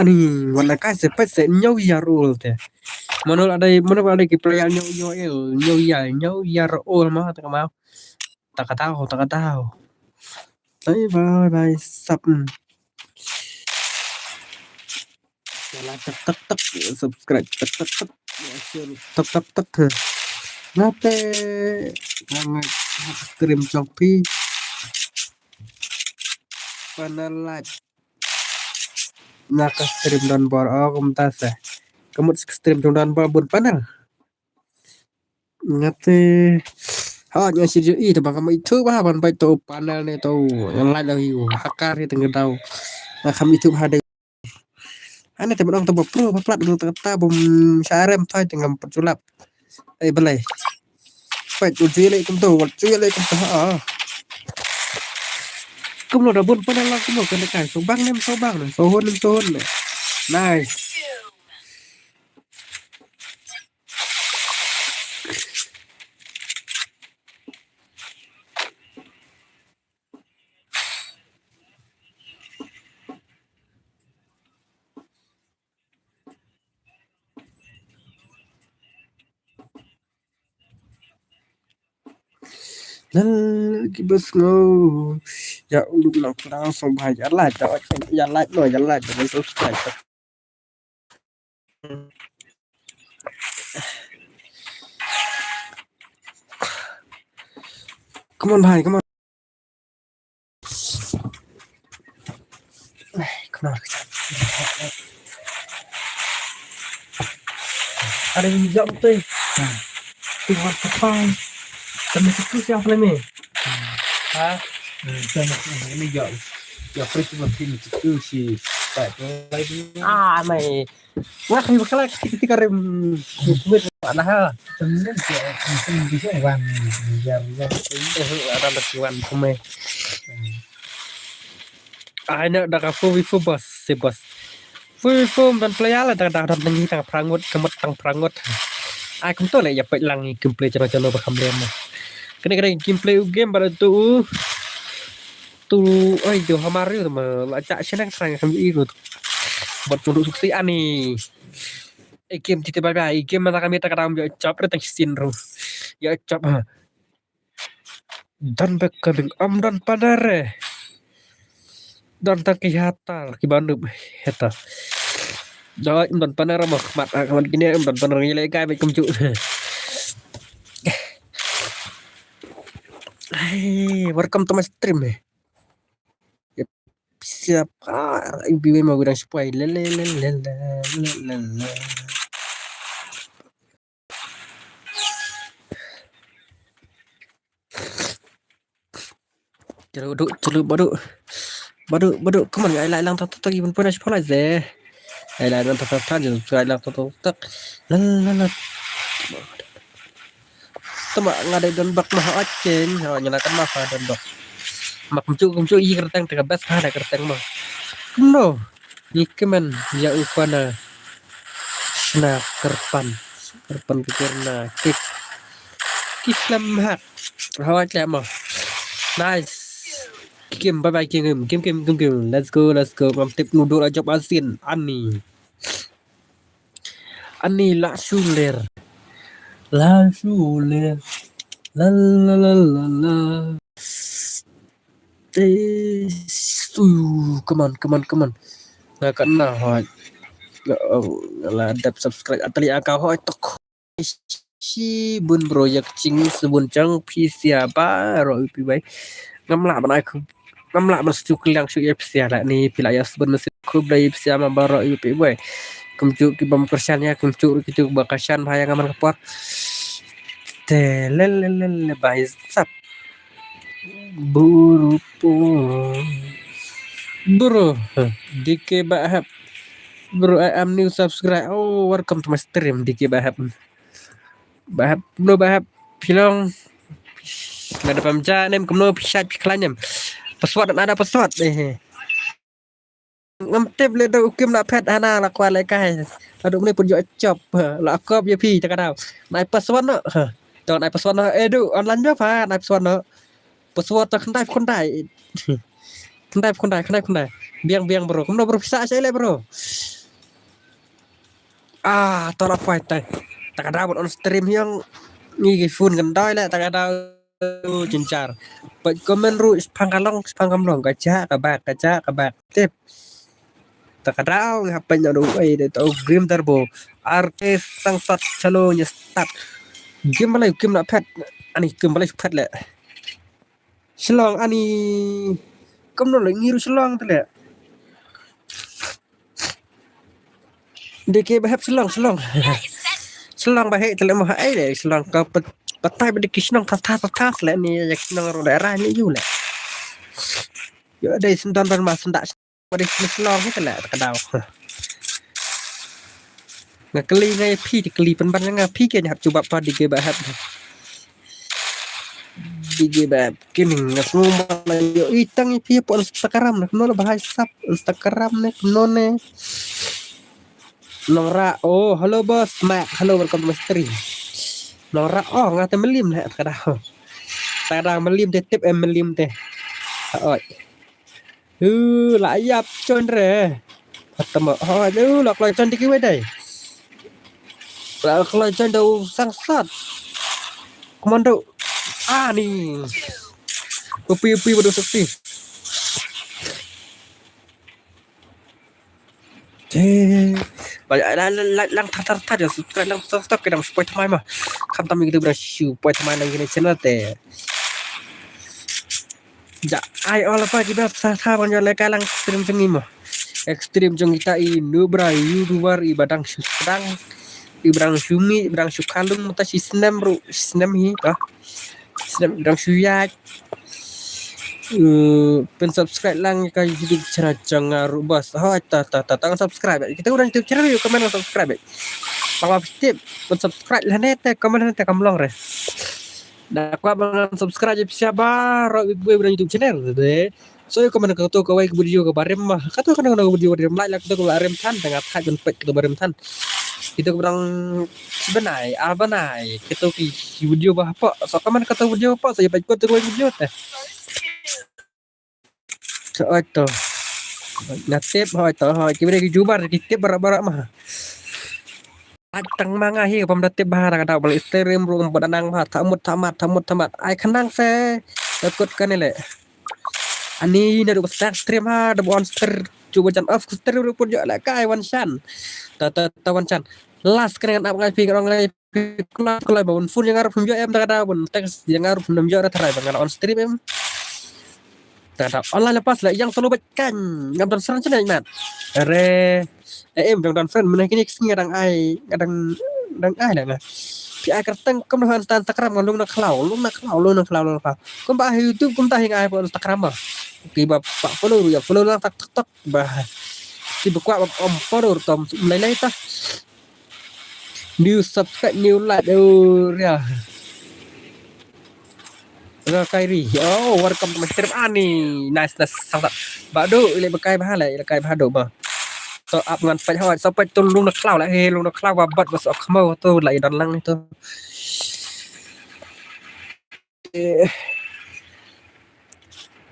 Ani, wan na kai se pet se nyau ya rul te. Mano la dei, mano la dei ki player nyau nyau el, nyau ya, nyau ya rul ma ta ka mau. Ta ka tau, ta ka tau. Bye bye bye sap. Ya like tak tak tak, subscribe tak tak tak. Ya share tak tak tak. Ngate ngai stream jong phi. Panel live. Na ka stream don bor o kumta se. Ka mut stream jong don bor bun panel. Ngate. Ha nya shi ju i te ba ka mai tu ba ban bai tu panel ne tu. Ngan live lo yu. Hakar hi teng dau. Na kam itu ba de. Ane te ba dong te ba pro ba plat dong te ta bum sharem thoi te ngam perculap. Ai balai. Pait u jui lei kum tu, wat jui lei kum tu ha. Kum lo da bun panel la kum lo kan kai so bang nem so bang nem so hon nem so hon nem. Nice. Lal ki bas ngo. Ya uluk nak kurang so bhai ya like ya like no ya like ya subscribe. Come on bhai, come on. Ai, kena kejap. Ada yang hijau betul. Hmm. Tengok pakai. Kami situ siapa lagi? Ha? Hmm, tengok ini ya. Ya, free tu pin situ si. Tak, lagi. Ah, mai. Wah, ini bakal kita tiga rem. Kuat lah. Temen dia, mungkin bisa wan. Biar, biar. Eh, ada lagi wan, kumai. Hmm. Ai na da ka fu wi fu bas, si bas. Fu wi fu ban play ala da da da ngi tang prangut, kemet tang prangut. Ai kum to le ya pek lang gameplay channel channel ba kam lem. Kene kene gameplay u game ba tu. Tu ai tu hamar yu ma la cha sene krang kam i ru. Bat chundu suksi ani. E game titi ba ba, e game mata kami ta kadam ya chap re tang sin ru. Ya chap ha. Dan bek ka ding am dan padare. Dan ta ki hatar ki banup heta. Doi, ym don paner mo khmat, ah, khmat kine ym don paner ngi leh kai bad kumjuh. Hey, welcome to my stream, eh. Yep. Siapa? Ibi ma gudang sipai. La, la, la. Chalo, duk, chalo, ba duk. Ba duk, ba duk. Come on, ai lai lang tak tak tak, even pun as pala ze. Ai lai lang tak tak tak, ai lang tak tak tak. La, la, la. Tama nga dei don bak ma ha chen, ha nyala kan ma ha don bak. Ma kumjuh, kumjuh i kyrteng te ka best ha da kyrteng ma. Kumno? Ni kemen ya upana. Sna kyrpan. Kyrpan ki kyrna. Kik. Ki slem hat. Ha chen ma. Nice. Kim, bye bye Kim, Kim, Kim, Kim, Kim. Let's go, let's go. Ngam tip nu dur ajop asin. Ani. Ani la shuler. La shuler. La, la, la, la, la. Eh, su, come on, come on, come on. Nga kat na hoi. Nga, oh, nga la dep subscribe. Atali aka hoi tok. Shi bun bro, ïa ka jing sbun jong phi sia baroh ïa phi wei. Ngam lah ban ai khu, ngam lah ban shu kylliang shuh ïa phi sia la ni, phi la ïa sbun masi khu blei phi sia ma baroh ïa phi wei. Kumjuh ki bym kyrshan ïa, kumjuh ki juh ba kyrshan ba ïa nga man ka por. Te le le le le bai sap. Bro po. Bro, D K Bahap. Bro, I am new subscribe. Oh, welcome to my stream, D K Bahap. Bahap, bro, Bahap. Phi long. Nga da pam ja nem kumno phi shat phi khlaiñ nem. Password, nada password. Eh. Ngam tip le da u Kim na phet hana la kwah le kai. Adu mne pun jo chop. La kop ïa phi ta ka daw. Nai password no. To nai password no. Eh du online ba pha nai password no. Password to khyndai khyndai. Khyndai khyndai khyndai khyndai. Biang biang bro. Kumno bro pisa sa le bro. Ah, to la poi tai. Ta ka daw on stream hiang. Ngi ki phone kan doi le ta ka daw. Jinjar. Peit comment ruh, spang ka long, spang kam long, ka jah, ka bak, ka jah, ka bak. Tip. Ta ka daw, nga peit na ruh, ai, de to Grim Turbo. Artist sangsat chalo nya start. Game balai, game na phet. Ani game balai phet le. Shlong, ani. Kumno le, ngi ruh shlong te le. D K Bahap shlong, shlong. Shlong Bahap te le mo ha ai le, shlong ka pat-, patai ba de ki shnong ta ta ta ta le ni, yak shnong ro de ra ni yu le. Yo de sndon ban ma snda ba de ki shlong te le, ta ka daw. Nga kylli nga ïa phi, kylli pynban nga phi ke hap jubab to D K Bahap. D K Bahap, kini nga sngew ma la ïoh i tang i phi hapoh Instagram ne, kumno la bahai sap Instagram ne, kumno ne. Nongrah, oh, hello boss, Mac, hello, welcome to my stream. Nongrah, oh, nga te Mlim ne, ta ka daw. Ta ka daw Mlim te tip em Mlim te. Oi. Hu, la ïap join re. Patama, oh, hu, la kloi join dei kiwei dei. La kloi join da u sangsat. Komando. Ah, ni. Upi, upi, badu seksi. Eh, ba, la, la, la, lang tar, tar, tar, ïa, subscribe lang tar, tar, tar, ki dang shu poi thymmai ma. Khamtam ïa kitu ki dang shu poi thymmai na kine ki channel te. Ja, ai, all apa ki dang sa, sa, ban ïa, leh ka lang stream jong ngi ma. Stream jong kita i, nu bra, YouTuber, i ba dang shu sdang. I ba dang shu mih, i ba dang shu khalung, mynta shi snem ruh, shi snem hi, ka. Snem dang shu ïaid. Eh, pyn subscribe lang ka YouTube channel jong nga ruh boss. Hoi, ta, ta, ta, ta, subscribe. Kita u dang YouTube channel, ïa, comment, subscribe. Tang ba phi tip, pyn subscribe lane te, comment lane te, kam long re. Da kwah ban subscribe ïa phi sia baroh, ïa u dang YouTube channel de. So, ïa, comment kato kawei ka video kaba rim ma. Kato kano kano ka video kaba rim, like, like, kato kaba rim than, da nga thait ban peit kato ba rim than. Kito kaba dang shi bnai, ar bnai, kito ki video ba hapoh. So, comment kato video hapoh, so, ïa peit kato kawei video te. So, oi to. Nga tip, oi to, oi, ki video ki jubar, ki tip baroh baroh ma. Ai tang ma nga hi, bym da tip bha, da ka daw ba leh stream ruh, bym da nang bha, thamut thamat, thamut thamat. Ai khnang se, da kut kane le. Ani naduh ba start stream ha, da ba on stream, Ju ba jan off stream ruh pun ïoh lehkai wan shan. Ta ta ta wan shan. Last kane ngan ap ngai phi ngan ong ngai phi kloi kloi ba un phone ïa nga ruh phim ïoh em ta ka daw, un text ïa nga ruh phim ïoh, da tharai ba nga la on stream em. Ta ka daw online la pass la ïa nga solo bad kan ngam don friend shen mat. Are eh em dang don friend mynne kine ki sngi nga dang ai nga dang dang ai la nga. Phi ai kyrteng kumno ha Insta, Instagram nga lung na khlaw lung na khlaw lung na khlaw lung na khlaw. Kumba ha YouTube kumta hi nga ai pa Instagram ba. Ki ba pa follow ruh ïa follow lang tak tak tak. Bah. Ki ba kwah ba om follow tom lai lai ta. New subscribe, new like, oh ria. Ria Kairi. Oh, welcome to my stream ani. Nice, nice. Sang sang. Ba do ile ba kai ba le ile kai ba do ba. To ap ngan pait hoi, so pait tu lung na khlaw la he lung na khlaw ba bat ba so khmo tu la i don lang tu. Eh.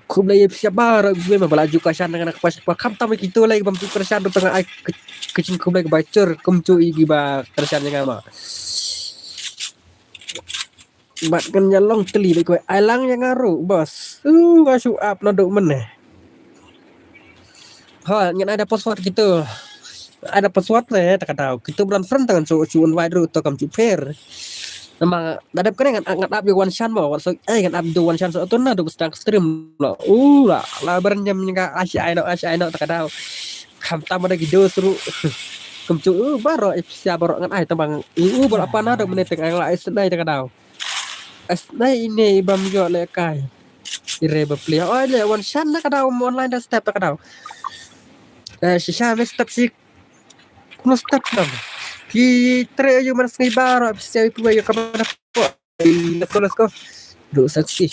Khublei ïa phi baroh iwei ma ba la ju kyrshan na ka pas pa kham tam kito lei bam ju kyrshan ruh tang ai ka jingkhublei kaba jur kumjuh ïa kiba kyrshan ïa nga ma. Bad kan ïa long tylli lei kawei ai lang ïa nga ruh bos. U nga shu ap naduh mynne. Ha ngan ai da password kito. Ai da password ne ta ka daw. Kito ba don friend tang shu shu invite ruh to kam shu pher. Namar da dep kane ngan ngan ap ïa wan shan mo wat so ai ngan ap ïa wan shan so to na do ba sdang stream lo. U la la ber nyam ïa nga ai shi ai no ai shi ai no ta ka daw. Kham tam da ki dos ruh. Kum shu u baroh ïa pisa baroh ngan ai tang bang. U baroh apa na do mene teng ai la ai sdai ta ka daw. Ai sdai ine i bam ïoh lehkai. I re ba plie oi le wan shan na ka daw online da step ta ka daw. Eh shisha ne step shi. Kumno step nam. Ki tre ïa u man sngi baroh pisa ïa pisa ïa ka man. Let's go, let's go. Duk sexy.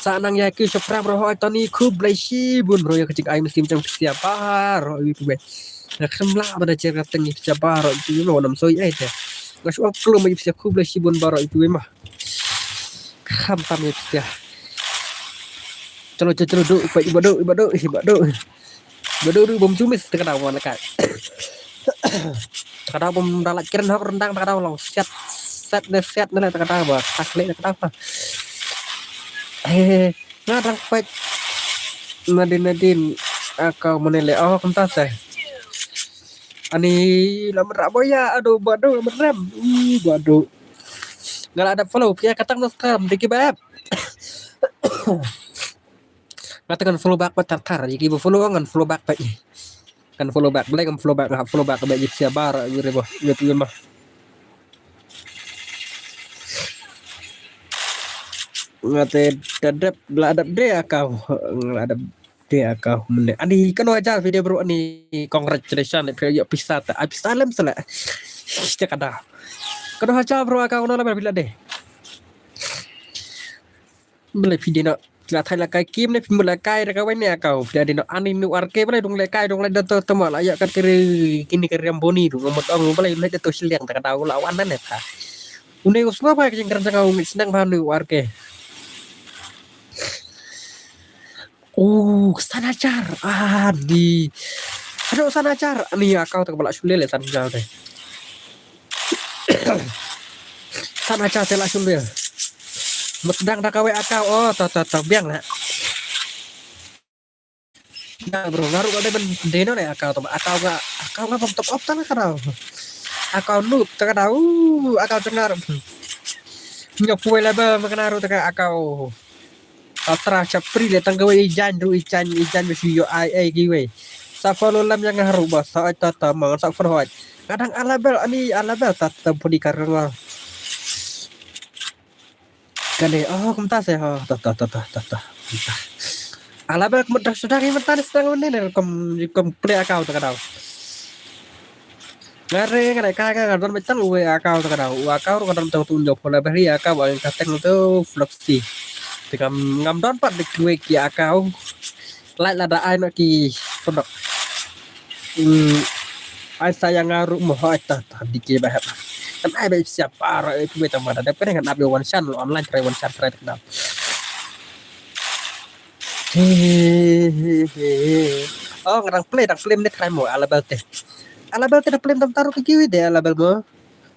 Sa nang ïa ki shapram roh oi Tony khublei shibun bro ïa ka jingai mynsiem jong pisa baroh ïa pisa. Nga khlem lah ba da jer ka teng ïa pisa baroh ïa pisa ma nam soi ai te. Nga shu ong klum ïa pisa khublei shibun baroh ïa pisa ma. Kham tam ïa pisa. Chalo chalo chalo duk iba duk iba duk iba duk. Ba duk ruh bym ju miss ta ka daw wan lehkai. Ta ka daw bym da lait kren hok rendang ta ka daw long siat. Siat ne siat ne ta ka daw ba ta khleh ta ka daw. He nga dang pait. Nadin nadin akau mane le oh kumta se. Ani lam ra boya adu badu lam rem. Ih badu. Nga la da follow pia katang no scam diki ba app. Nga te ngan follow back pat tar tar ïa ki ba follow ngan follow back pat. Ngan follow back, balei ngam follow back, nga follow back ba ïa pisa bar ïa re ba ïa tu ma. Nga te da dep la dep de akau, la dep de akau mene. Ani kano hajar video bro ani congratulations le pisa ta ai pisa lem sala. Ista kada. Kano hajar bro akau no la bila de. Bele phi dei noh la thai la kai kim ne phi mut la kai ra kawei ne akau phi dei noh ani nu ar ke bele dong le kai dong le da to tama la ïa kat kere kini kere amboni dong ngamot ong bele le da to shiliang ta ka dau la wan ne tha. Une us ngapa ka jingkren jang au ngi sendang ba nu ar ke. Oh, sana char. Ah, di. Aduh, sana char. Ni akau tak balak shule le sana char te. Sana char te la shule. Mesdang da kawei akau. Oh, ta ta ta biang la. Nah, bro, ngaruh ka dei ban deno ne akau tu. Akau ga akau ga bam top up ta la karau. Akau noob ta karau. Akau cengar. Nyok puai la ba makana ru ta ka akau. Atra chapri le tang kawei i jan ru i jan i jan ba shu ïoh ai ai kiwei. Sa follow lam ïa nga haru ba sa ai ta ta mang sa follow ai. Kadang alabel ani alabel ta ta pudi karang. Kane oh kumta se ho ta ta ta ta ta ta. Alabel kumta sudah ni mentang sedang ne ne kom kom play akau ta kadau. Ngare ngare ka ka don metang uwe akau ta kadau. Uwe akau ka don metang tu njo pula beri akau ba ka teng tu flexi. Te kam ngam don pat dik uwe ki akau. Lai lada ai no ki pondok. Hmm. Ai sayang ngaru mo hoi ta ta dike ba hep. Kan ai ba siap para itu beta mada da pernah kan abis one shot online try one shot try ta kadau. Hehehe. Oh ngadang play dang play ni try mo alabel te. Alabel te da play tam taru ke kiwi de alabel mo.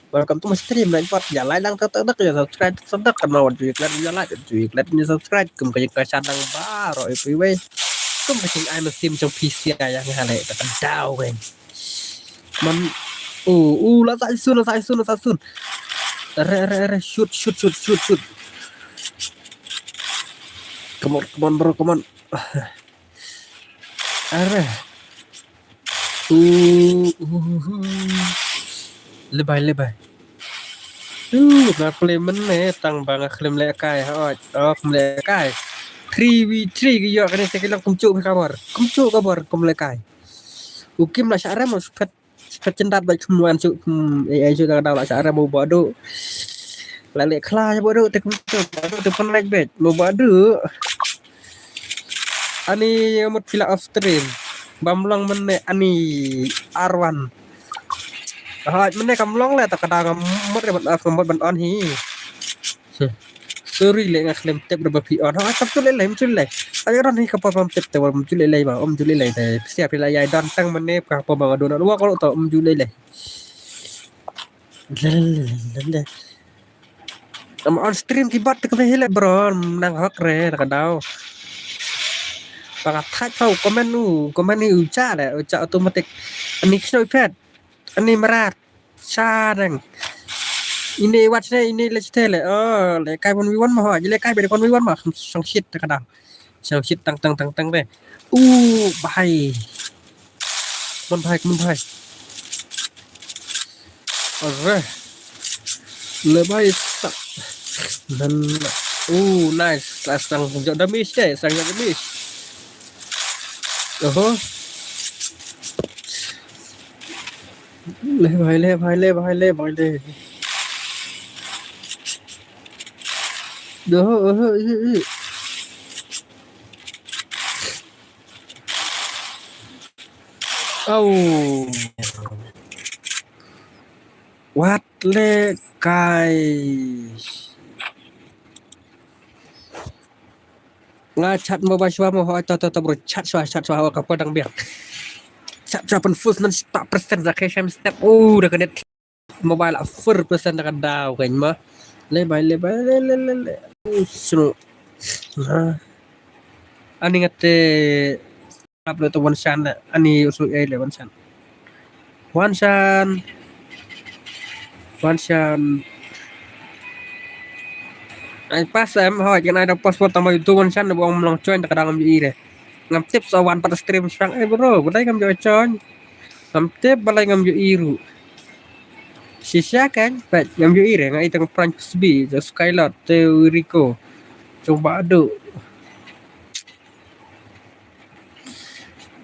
Welcome to my stream na pat ya like lang tak tak ya subscribe tak tak kan mau ju klet ya like ju klet ya subscribe kum ka ka channel baru itu we. Kum ka jingai mynsiem jong phi sia ïa nga leh, ta ka daw weng. Man, u, u, la sa sun, la sa sun, la sa sun. Re, re, re, shoot, shoot, shoot, shoot, shoot. Come on, come on, bro, come on. Are. U, u, u, u. Lebai, lebai. U, nga play mynne tang ba nga khlem leh kai, hooid. Oh, khlem leh kai. Three v three ki ïoh kane sa ki long kumjuh ka bor. Kumjuh ka bor, khlem leh kai. U Kim la shah rem, u phet, phet cyndat bad khum wan shu, khum, eh, eh, shu ka daw la shah rem u Bah Duh. La leh khla u Bah Duh, te khum tu, Bah Duh, te pynlait bad, u Bah Duh. Ani mut phi la off stream. Bam long mynne ani R one. Hooid, mynne kam long leh, ta ka daw ngam mut re ban off, ngam mut ban on hi. Sorry leh nga khlem tip re ba phi on. Ha, kam ju leh leh, kam ju leh. Ai ron hi ka por bam tip te, bam ju leh leh ba, um ju leh leh te. Sia phi la ïai don tang mynne ka por ba nga don. Wa ko to, um ju leh leh. Leh, leh, leh, leh, leh. Am on stream ki bot te ka hi leh bro, nang hok re, ka daw. Ba ka thait pha u comment u, comment ni u cha leh, u cha automatic. Ani khnoi phet, ani mrad. Sha dang. Ine wat ne, ine leh te leh. Oh, leh kai one v one ma ho, leh kai one v one ma, kham shong shit ta ka dang. Shong shit tang, tang, tang, tang de. U, bhai. Mon bhai, mon bhai. Arre. Lebai sa. Nan. U, nice. Sa sang jok damage de, sang jok damage. Oho. Leh bhai, leh bhai, leh bhai, leh bhai, leh. Oho, oho, oho, oho. Au. Wat leh kai. Nga chat mo ba shwa mo, ho, to, to, to, bro, chat shwa, chat shwa, ho, ka pa dang biang. Chat shwa pyn full nan sta percent za ke sham step. Oh, da ka net mobile a four percent da ka daw kan ma. Leh bhai, leh bhai, leh, leh, leh, leh. Oh, sunu. Ha. Ani nga te upload to Wanshan da. Ani usu ai leh Wanshan. Wanshan. Wanshan. Ai pas em, ho, kan ai da password tang ba ïoh Wanshan da bong mlong join da ka dang ngam ïohi re. Ngam tip sa wan pat stream shang, eh, bro, balei ngam ïoh join. Ngam tip balei ngam ïohi ruh. Shisha kan, pat ngam ïohi re, nga i tang prank sbi, ja Skylord, te Rico. Cuba adu.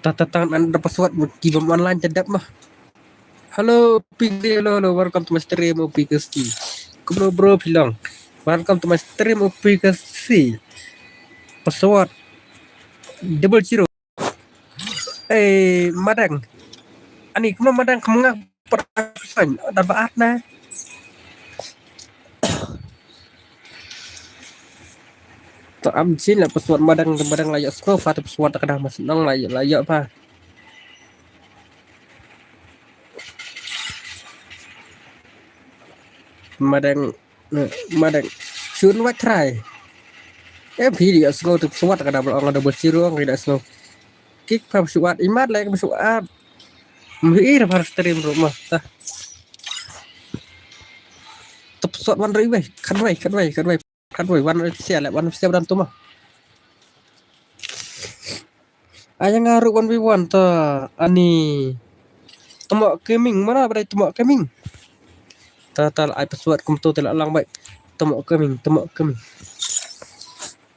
Ta, ta, tang an da password, ki bam online te dep mah. Hello, P K C, hello, hello, welcome to my stream, O P K C. Kumno bro, phi long? Welcome to my stream, O P K C. Password double zero. Eh, madang. Ani, kumno madang, kumno nga per-, da ba at na. To am jin la password madang, madang la ïoh sngewbha, to password da ka dang mas nong la ïoh, la ïoh ba. Madang, eh, madang. Shun wat try. Eh, phi ïoh sngew to password da ka dang ong da ba shu ong ïoh sngew. Kik pa password imat la ka password. Mhi ra par stream ruh mah ta. To password wan roi wei, khat wei, khat wei, khat wei. Kan wei wan sia le wan sia dan tu mah. Ai nga ruh one v one ta ani. Temo gaming mana badai temo gaming. Ta ta ai password kum tu te la lang bai. Temo gaming, temo gaming.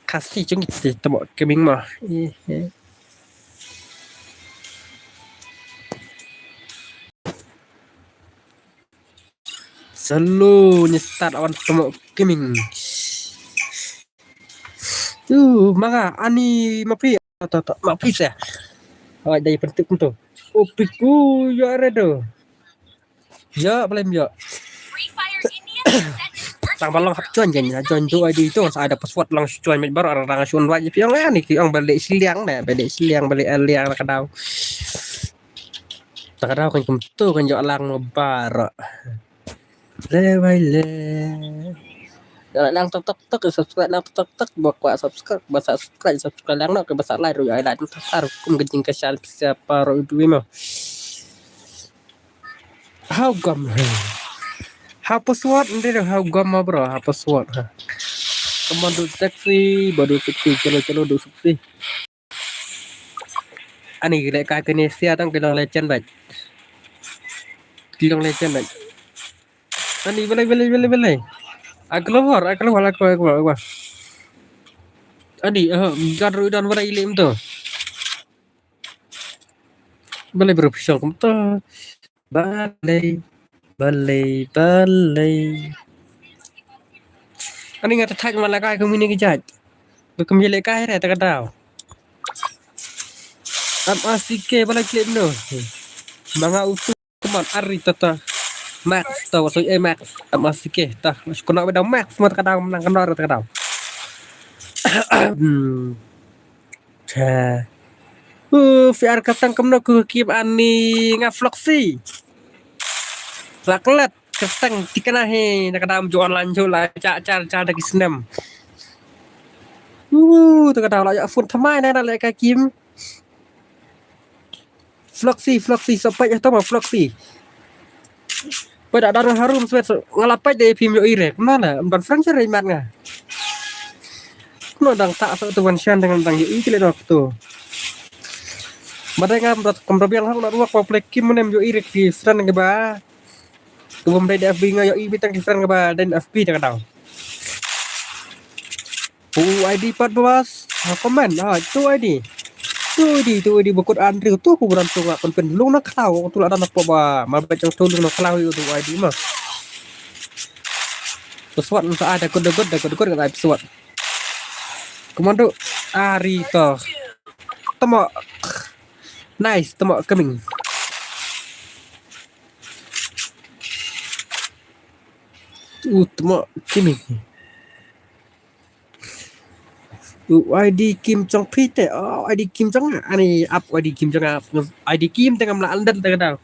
Kasi chung ite temo gaming mah. Eh, eh. Selalu ni start awan temo gaming. Tu manga ani mapi ta ta mapi sa. Awak dai pentuk tu. Opik ku ya redo. Ya belum ya. Tang balong hap join jen ya join tu adi tu sa ada password lang join met baru orang shun wajib yang ni ki ong balik siliang na balik siliang balik aliang ka dau. Ta ka dau kan kum tu kan jok lang mo baroh. Le bai le. Like lang tok tok tok, subscribe lang tok tok tok, ba kwah subscribe, ba sa subscribe, subscribe lang noh, ba sa like ruh, ai like tok tok, kum ka jingkyrshan pisa para u dui mo. How gum? How password? Nde do how gum ma bro, how password ha. Come on, do sexy, ba do sexy, chalo chalo, do sexy. Ani leh ka kane sia tang ki long legend bad. Ki long legend bad. Ani balai balai balai balai. Aglawar, aglawar, aglawar, aglawar. Ani, ah, gar rudan balai lim tu. Balai bro pishong kum tu. Balai, balai, balai. Ani nga ta thaj ma la kai kum ini ki jaj. Ba kum ye leh kai re ta ka daw. Am asike balai klik no. Manga utu. Come on, ari tata. Max, tau, so, eh, Max. Am asike, ta. Mas kena beda Max, mata kadang menang kena, mata kadang. Hmm. Ta. Uh, V R katang kemno ku kip ani nga Floxy. Laklet, katang tikana he, na kadang jual lanjut lah, cak, cak, cak, dagi senem. Uh, ta kadang lah, ya, phone thamai, na, na, leh ka kim. Floxy, Floxy, sa peit ïa to ma Floxy. Peit da dang harum swet, nga la peit da ïa phim ïohi re. Kumno la, ban friend sha re mat nga. Kumno dang sa sa tu ban shan dengan dang ïohi ki le dok tu. Ba dei nga kam da biang hang na ruak ba play kim ne em ïohi re ki friend nga ba. Ka bym dei da F B nga ïohi beit tang ki friend nga ba dei da F B ta ka dang. U I D pat bas. Ha, comment. Ha, tu I D. Tu I D, tu I D bakut Andrew tu ku beran tu ngak pynpyn lung na khlaw tu la dan apa ba. Mal ba jang tu lung na khlaw ïa tu I D ma. Pesawat sa ada gud gud da gud gud ngai pesawat. Komando ari to. Temo. Nice, temo coming. U temo coming. U I D Kim Jong Phi te, oh, I D Kim Jong, ani ap I D Kim Jong ap, I D Kim te ngam lah london te kadang.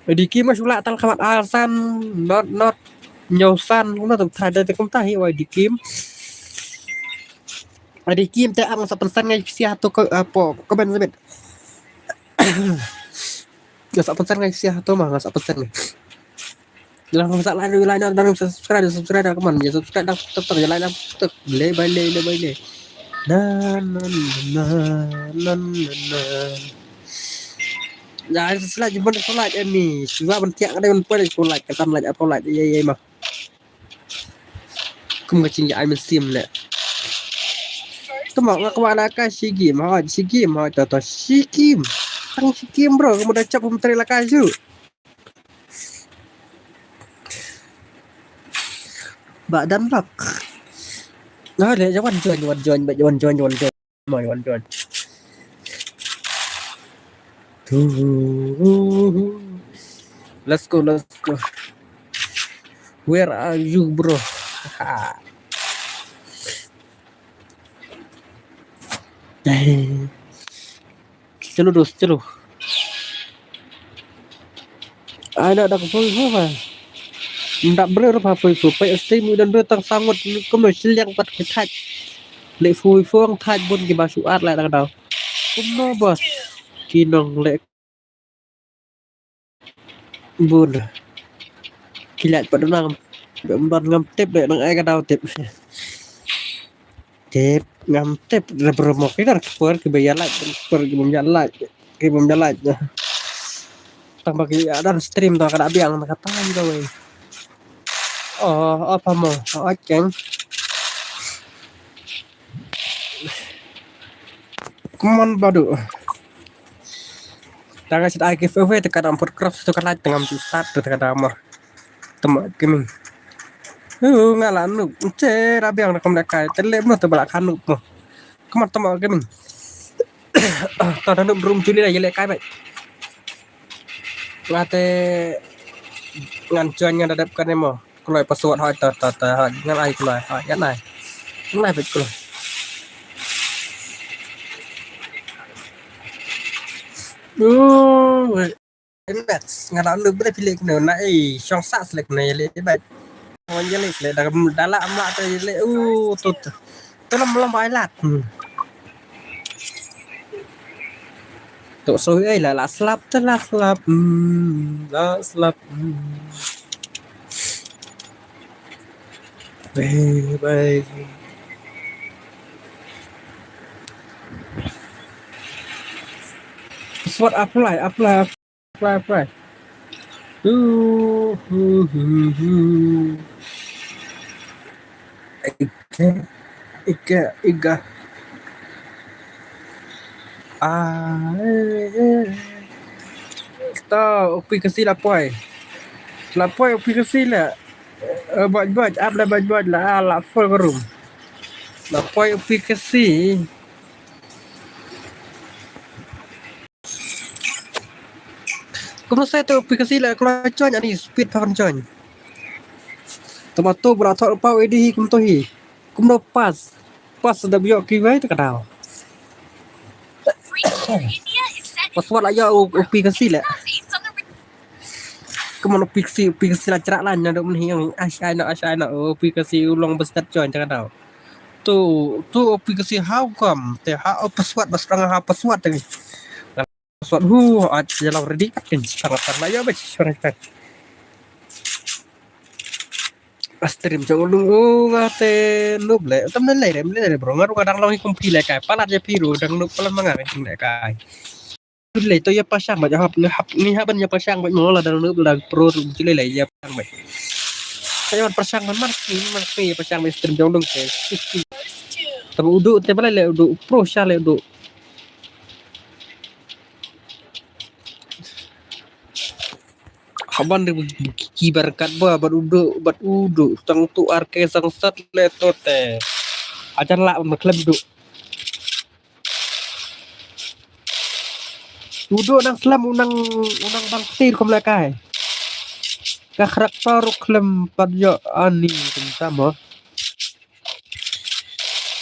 I D Kim mas ulah tal khamat alsan, not, not, nyosan, kumno te thai te kumta hi I D Kim. I D Kim te ap ngam sa pynsan ngai pisa to ko, apo, ko ben sebet. Ngam sa pynsan ngai pisa to ma, ngam sa pynsan ngai. Jangan lupa like, like, dan subscribe, subscribe, come on, ya subscribe dan tuk tuk, ya like dan tuk tuk, le bye le, le bye le. Na na na na na na. Ya, subscribe, jumpa di like ni. Cuba bentuk ada yang pun like, kesan like, apa like, ya ya mah. Kum ka ching ya ai mynsiem le. Tama nga kwah la ka shi game, ha, shi game, ha, ta ta shi game. Tang shi game bro, kamu dah cap menteri la ka ju. Ba dan bak. Nga le jawan join, jawan join, ba jawan join, jawan join. Ma jawan join. Tu. Let's go, let's go. Where are you, bro? Ha. Eh. Chalo dost, chalo. Ai na dak fo fo ba. Ndak bre ro ba fo fo. Pai stream u dan bre tang sangot kumno shiliang pat ki thaj. Le fo fo ang thaj bun ki ba shu at la dak daw. Kumno bos. Ki nong le bun. Ki lait pat nang. Bem ban ngam tip le nang ai ka daw tip. Tip ngam tip, da promo ki dar ki por ki ba ïa like, ki por ki bym ïa like, ki bym ïa like. Tang ba ki ïa dan stream to ka da biang na ka time ka wei. Oh, apa mo? Oh, keng. Come on, badu. Tang ka shit ai giveaway te ka dang put cross te ka like te ngam ju start te ka dang mo. Tama gaming. Uh, nga la noob. Che ra biang da kum da kai. Te leh mo te ba la ka noob mo. Come on, tama gaming. Ta da noob room juli la ye leh kai bai. Nga te ngan join ngan da dep kane mo. Kloi password hoi ta ta ta hoi ngan ai kloi hoi ngan ai. Ngan ai bit kloi. Uh, wait. Index nga la nu bret pilih kena na eh shong sa select na le bai. Wan jali le da da la ma te le u tu tu. Tu lam lam bai lat. Hmm. Tu so ei la la slap te la slap. Hmm, la slap. Hmm. Bye bye. Password apply, apply, apply, apply. Ooh, ooh, ooh, ooh. Ika, ika, ika. Ah, eh, eh. Kita, upi kasi la poi. La poi upi kasi la. Eh, baj baj, ap la baj baj la, ah, la full room. La poi upi kasi. Kumno sa to upi kasi la kloi join ani speed pa join. Tama to bra thor pa edi hi kumto hi. Kumno pas. Pas da biok ki wai ta kadal. Pas wat la yo upi kasi la. Kumno upi kasi, upi kasi la chra la nya do mun hi. Ai ai no, ai ai no upi kasi u long bas tat join ta kadal. Tu, tu upi kasi how come? Te ha password bas rang ha password te. Password hu at jalan ready pat kan. Tang tang la yo bas tang tang. Stream jong u lung u nga te nup le. Tam le le le bro nga ru nga dang long hi kumpi le kai. Palat ya piru dang nup palat manga le kai. Le to ya pasang ba hap ne hap ni hap ban ya pasang ba mo la dang nup la pro tu le le ya pasang ba. Saya pasang man mar ni mar ni ya pasang ba stream jong u lung te. Tam udu te bala le udu pro sha le udu. Haban de ki berkat ba bad udu bad udu tang tu arke sang sat le to te. Ajan la ma klem udu. Udu nang slam unang unang bang tir kom le kai. Ka khrak paru klem pat yo ani kum tamo.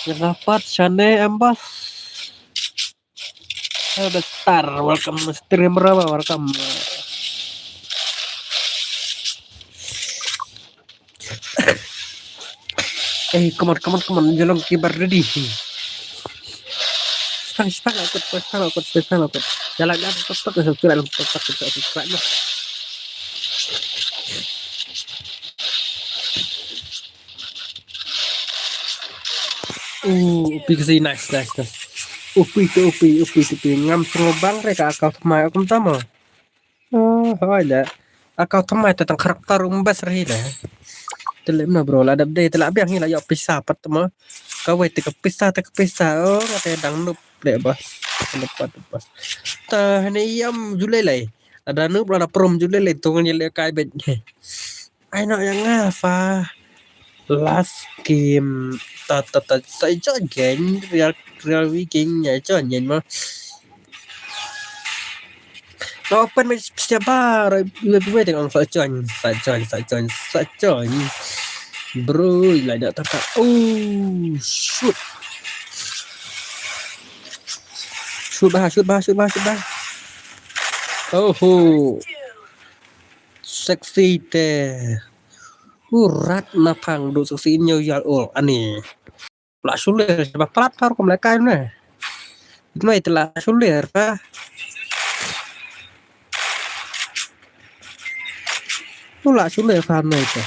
Yang dapat sane ambas. Hello, Star. Welcome, streamer. Welcome. Eh, come on, come on, come on. Jalan kibar ready. Stang, stang, aku, stang, aku, stang, aku. Jalan, jalan, tok, tok, tok, tok, tok, tok, tok. Uh, upi kasi nice, nice, nice. Upi tu, upi, upi tu, upi. Ngam sngobang re ka akau tmai, akum tama. Oh, hoi le. Akau tmai ta tang karakter umbas re le. Telem na bro, la dap de, tela biang hi la yok pisa pat tama. Kawai te ka pisa, te ka pisa. Oh, kata dang nup le bas. Lepat bas. Ta hane yam julai lai. Ada nup la da prom julai lai, tungan ye le kai bet. Ai no yang nga fa. Last game ta ta ta sa jo gen real real weekend ya jo nyen ma. No open me siapa ro iwe iwe tengok sa join sa join sa join sa join. Bro, ila dak tak. Oh, shoot. Shoot bah, shoot bah, shoot bah, shoot bah. Oh ho. Sexy te. Urat na phang du sexy nyau yal ul ani. La shulir ba plat par kom la kai ne. Noi te la shulir ba. Tu la shulir ba noi te.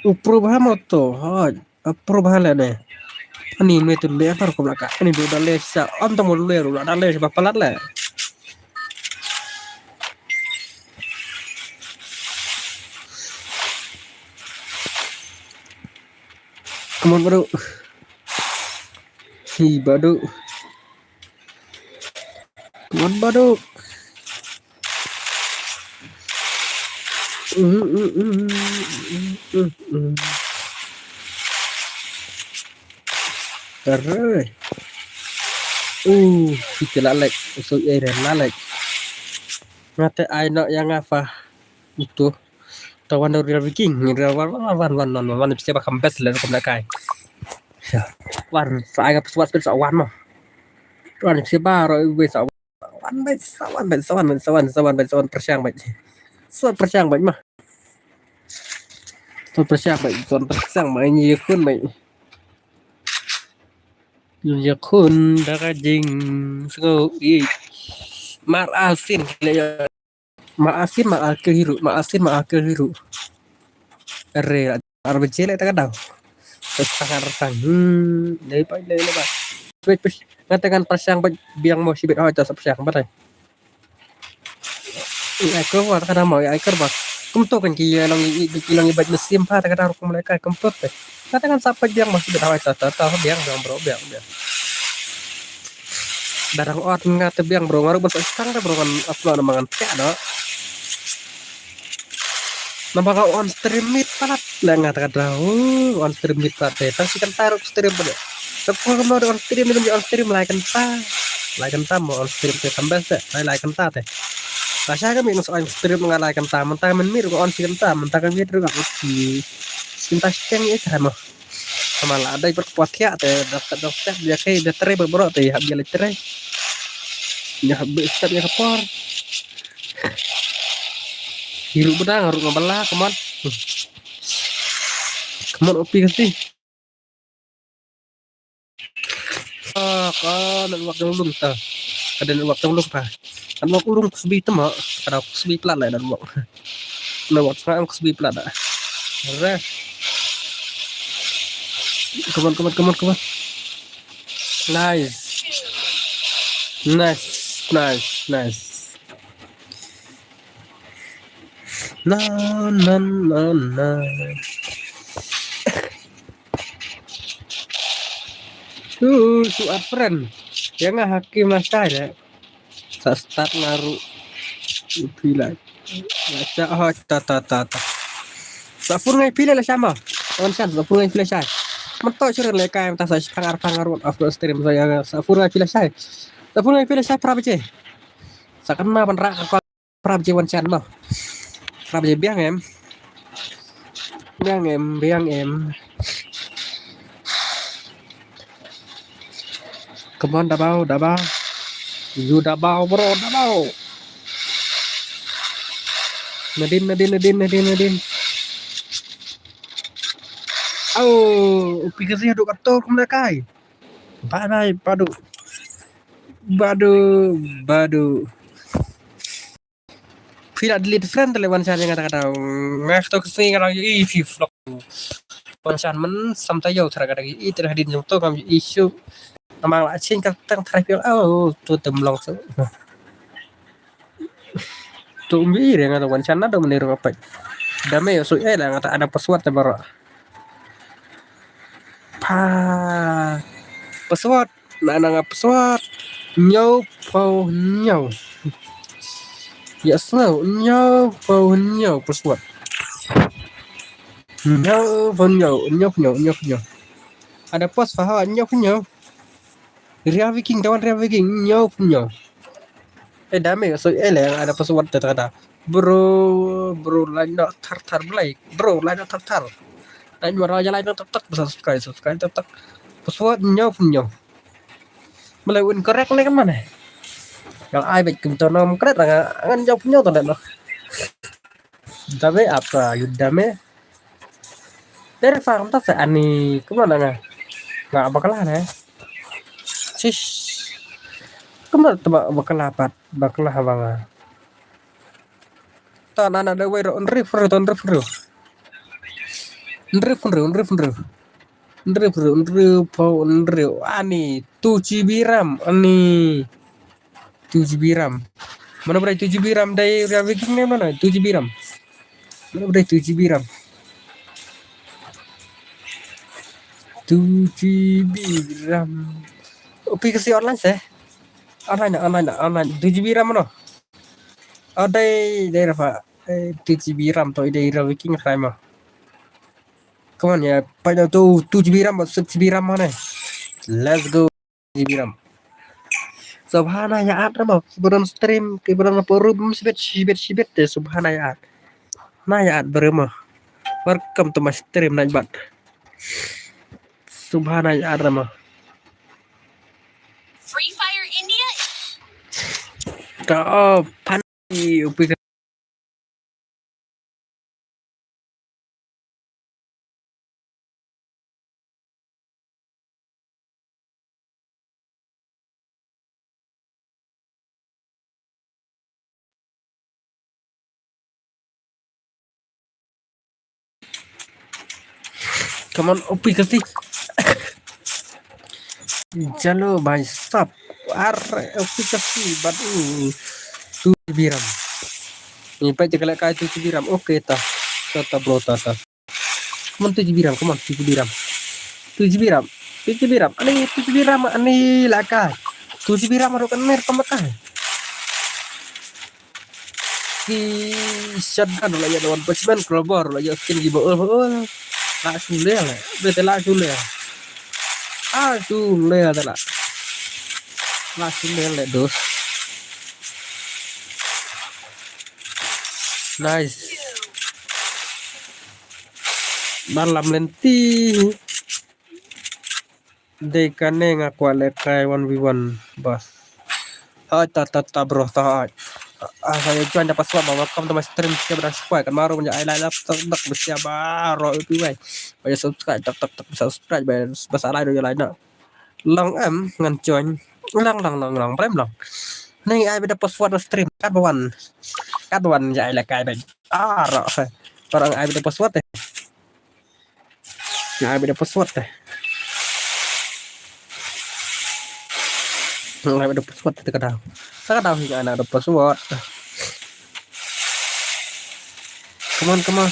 Upru ba moto. Hoj. Approve ha leh ne. Ani me tu le par kom la ka. Ani du da le sa. Am tamo le ru la da le ba palat le. Come on, bro. Hi, badu. Come on, badu. Arre. Uh, kita lalek. So, eh, lalek. Ngate ai no yang apa? Itu. Tawan do real viking, real wan wan wan wan wan wan wan pisa ba kam best le kom la kai. Ya. Wan sa ai ka pisa ba sa wan mo. Wan pisa ba ro be sa Sawan bad sawan bad sawan bad sawan sawan bad sawan pyrshang bad. Sawan pyrshang bad mah. Sawan pyrshang bad sawan pyrshang bad ngi khun bad. Ngi khun da ka jing sngew i. Mar al sin kile ya. Mar al sin mar al ke hiru mar al sin mar al ke hiru. Re ar bejele ta ka dau. Setengah datang. Hmm, dai pai dai lepas. Wait, wait. Ngatakan pyrshang bad biang mo sibit hoi ta sa pyrshang batai. Ai kor ba ta ka dau mo ai kor ba. Kumto kan ki long ki long bad mesim pa ta ka dau kum lekai kumto te. Ngatakan sa bad biang mo sibit hoi ta ta ta biang biang bro biang biang. Darang ot nga te biang bro ngaru bas sang te bro kan upload na mangan pek do. Nampak kau on stream mid palat. Lah ngat kata oh, on stream mid palat te. Tapi kan taruh stream pada. Tapi kalau mau on stream itu on stream like enta. Like enta mau on stream te tambah te. Like enta te. Lah saya kan minus on stream nggak like enta. Mentang men mid kau on stream enta. Mentang kan mid kau on stream. Cinta siang itu mah. Sama lah ada iper kuat ya te. Daftar daftar dia kayak dia terai berbro te ya biar terai. Ya habis step ya kepor. Hiru benang harus ngebelah keman. Keman opi ke sih. Ah, ka network jong lum ta. Ada network jong lum ta. Network ulung kusbi tema. Kada kusbi pelat lah network. Network sangat kusbi pelat dah. Re. Keman keman keman keman. Nice. Nice, nice, nice. Na na na na. Tu tu friend. Yang ngah hakim lah saya. Sa start ngaru. Upi lah. Baca oh ta ta ta ta. Sa phone ngai pile lah sama. Wan san sa phone ngai pile sai. Mentok churun le kai menta sa pangar pangar after stream saya sa phone ngai pile sai. Sa phone ngai pile sai pra bace. Sa kena ban rak ka pra bace wan san mo. Pra bace biang em. Biang em biang em. Come on dabau dabau. You dabau bro dabau. Nadin nadin nadin nadin nadin. Au, upi ke sih aduk atur kum lekai. Badai badu. Badu badu. Phi la delete friend te le wan san nga ta ka dau. Nga to ke sing nga i phi vlog. Wan san men sam ta yo tra ka dau i tra hadin jong to kam i shu. Namang la chin ka tang tra phi au to tem long so. To umbi re nga to wan san na do mene ro apa. Dame yo so eh la nga ta ada password te baro. Pa password. Na na nga password. Hynñiew phew hynñiew. Ya sngew hynñiew phew hynñiew password. Hynñiew phew hynñiew hynñiew phew hynñiew hynñiew phew hynñiew. Ada post fa ha hynñiew phew hynñiew. Ria Viking tawan Ria Viking hynñiew phew hynñiew. Eh dame so eh le ada password te ta da. Bro bro lain no thar thar blai. Bro lain no thar thar. Lain wara ja lain no tak tak subscribe subscribe tak tak. Password hynñiew phew hynñiew. Malai un correct ne kan mane. Ngal ai bek kum to nom correct nga ngan jawab hynñiew to no. Dame apa yud dame. Dere fa kam ta sa ani kumno na nga. Nga bakla ne. Sis. Kumno ta bakla pat bakla ba nga. Ta na na da wei ro nrif ro ton nrif ro. Nrif ro nrif ro. Nrif ro nrif po nrif ani two G B RAM ani. Two G B RAM. Mano brai two G B RAM dai Ria Viking ne mano two G B RAM. Mano brai two G B RAM. Two G B RAM. Upi ke si online se. Online online online two G B RAM mano. Oh dai dai rafa. Two G B RAM to dai Ria Viking khai ma. Come on ya. Pai da tu two G B RAM ba six G B RAM mano. Let's go. G B RAM. Subhana ya at rama kibaran stream kibaran apa room sibet sibet sibet te subhana ya at. Na ya at berema. Welcome to my stream night bat. Subhana ya at rama. Free Fire India. Ka, oh, pan, i, upi ka. Come on, upi kasi. Jalo, bhai sahab. Ar, upi kasi, but, mm, two G B RAM. Ni pa je kala kai two G B RAM. Okay, ta. Ta, ta, bro, ta, ta. Come on, two G B RAM, come on, two G B RAM. Two G B RAM. Two G B RAM. Ani, two G B RAM, ani, la kai. Two G B RAM, aro kan mer, pamakai. Ki shotgun la ïa one punch man, crowbar la ïa skin ki ba ul ba ul. La shu le le, bete la shu le. La shu le le la. La shu le le dos. Nice. Dalam lenti. Dei kane nga kwah lehkai one v one, boss. Hai, ta, ta, ta, bro, ta, hai. Ah, sa ïa join da password ba, welcome to my stream, sia ba dang shuwa, kan maru ban ïa ai like, tak, tak, ba sia baroh upi wei. Ba ïa subscribe, tak, tak, tak, subscribe, ba, ba sa like, ïa like na. Long em, ngan join. Long, long, long, long, brem long. Ni ai bit da password da stream, kat ba wan. Kat ba wan ïa ai lehkai ba. Ah, ro. Parang ai bit da password eh. Nga ai bit da password te. Nga ai bit da password te ka daw. Te ka daw hi nga ai da password. Come on, come on.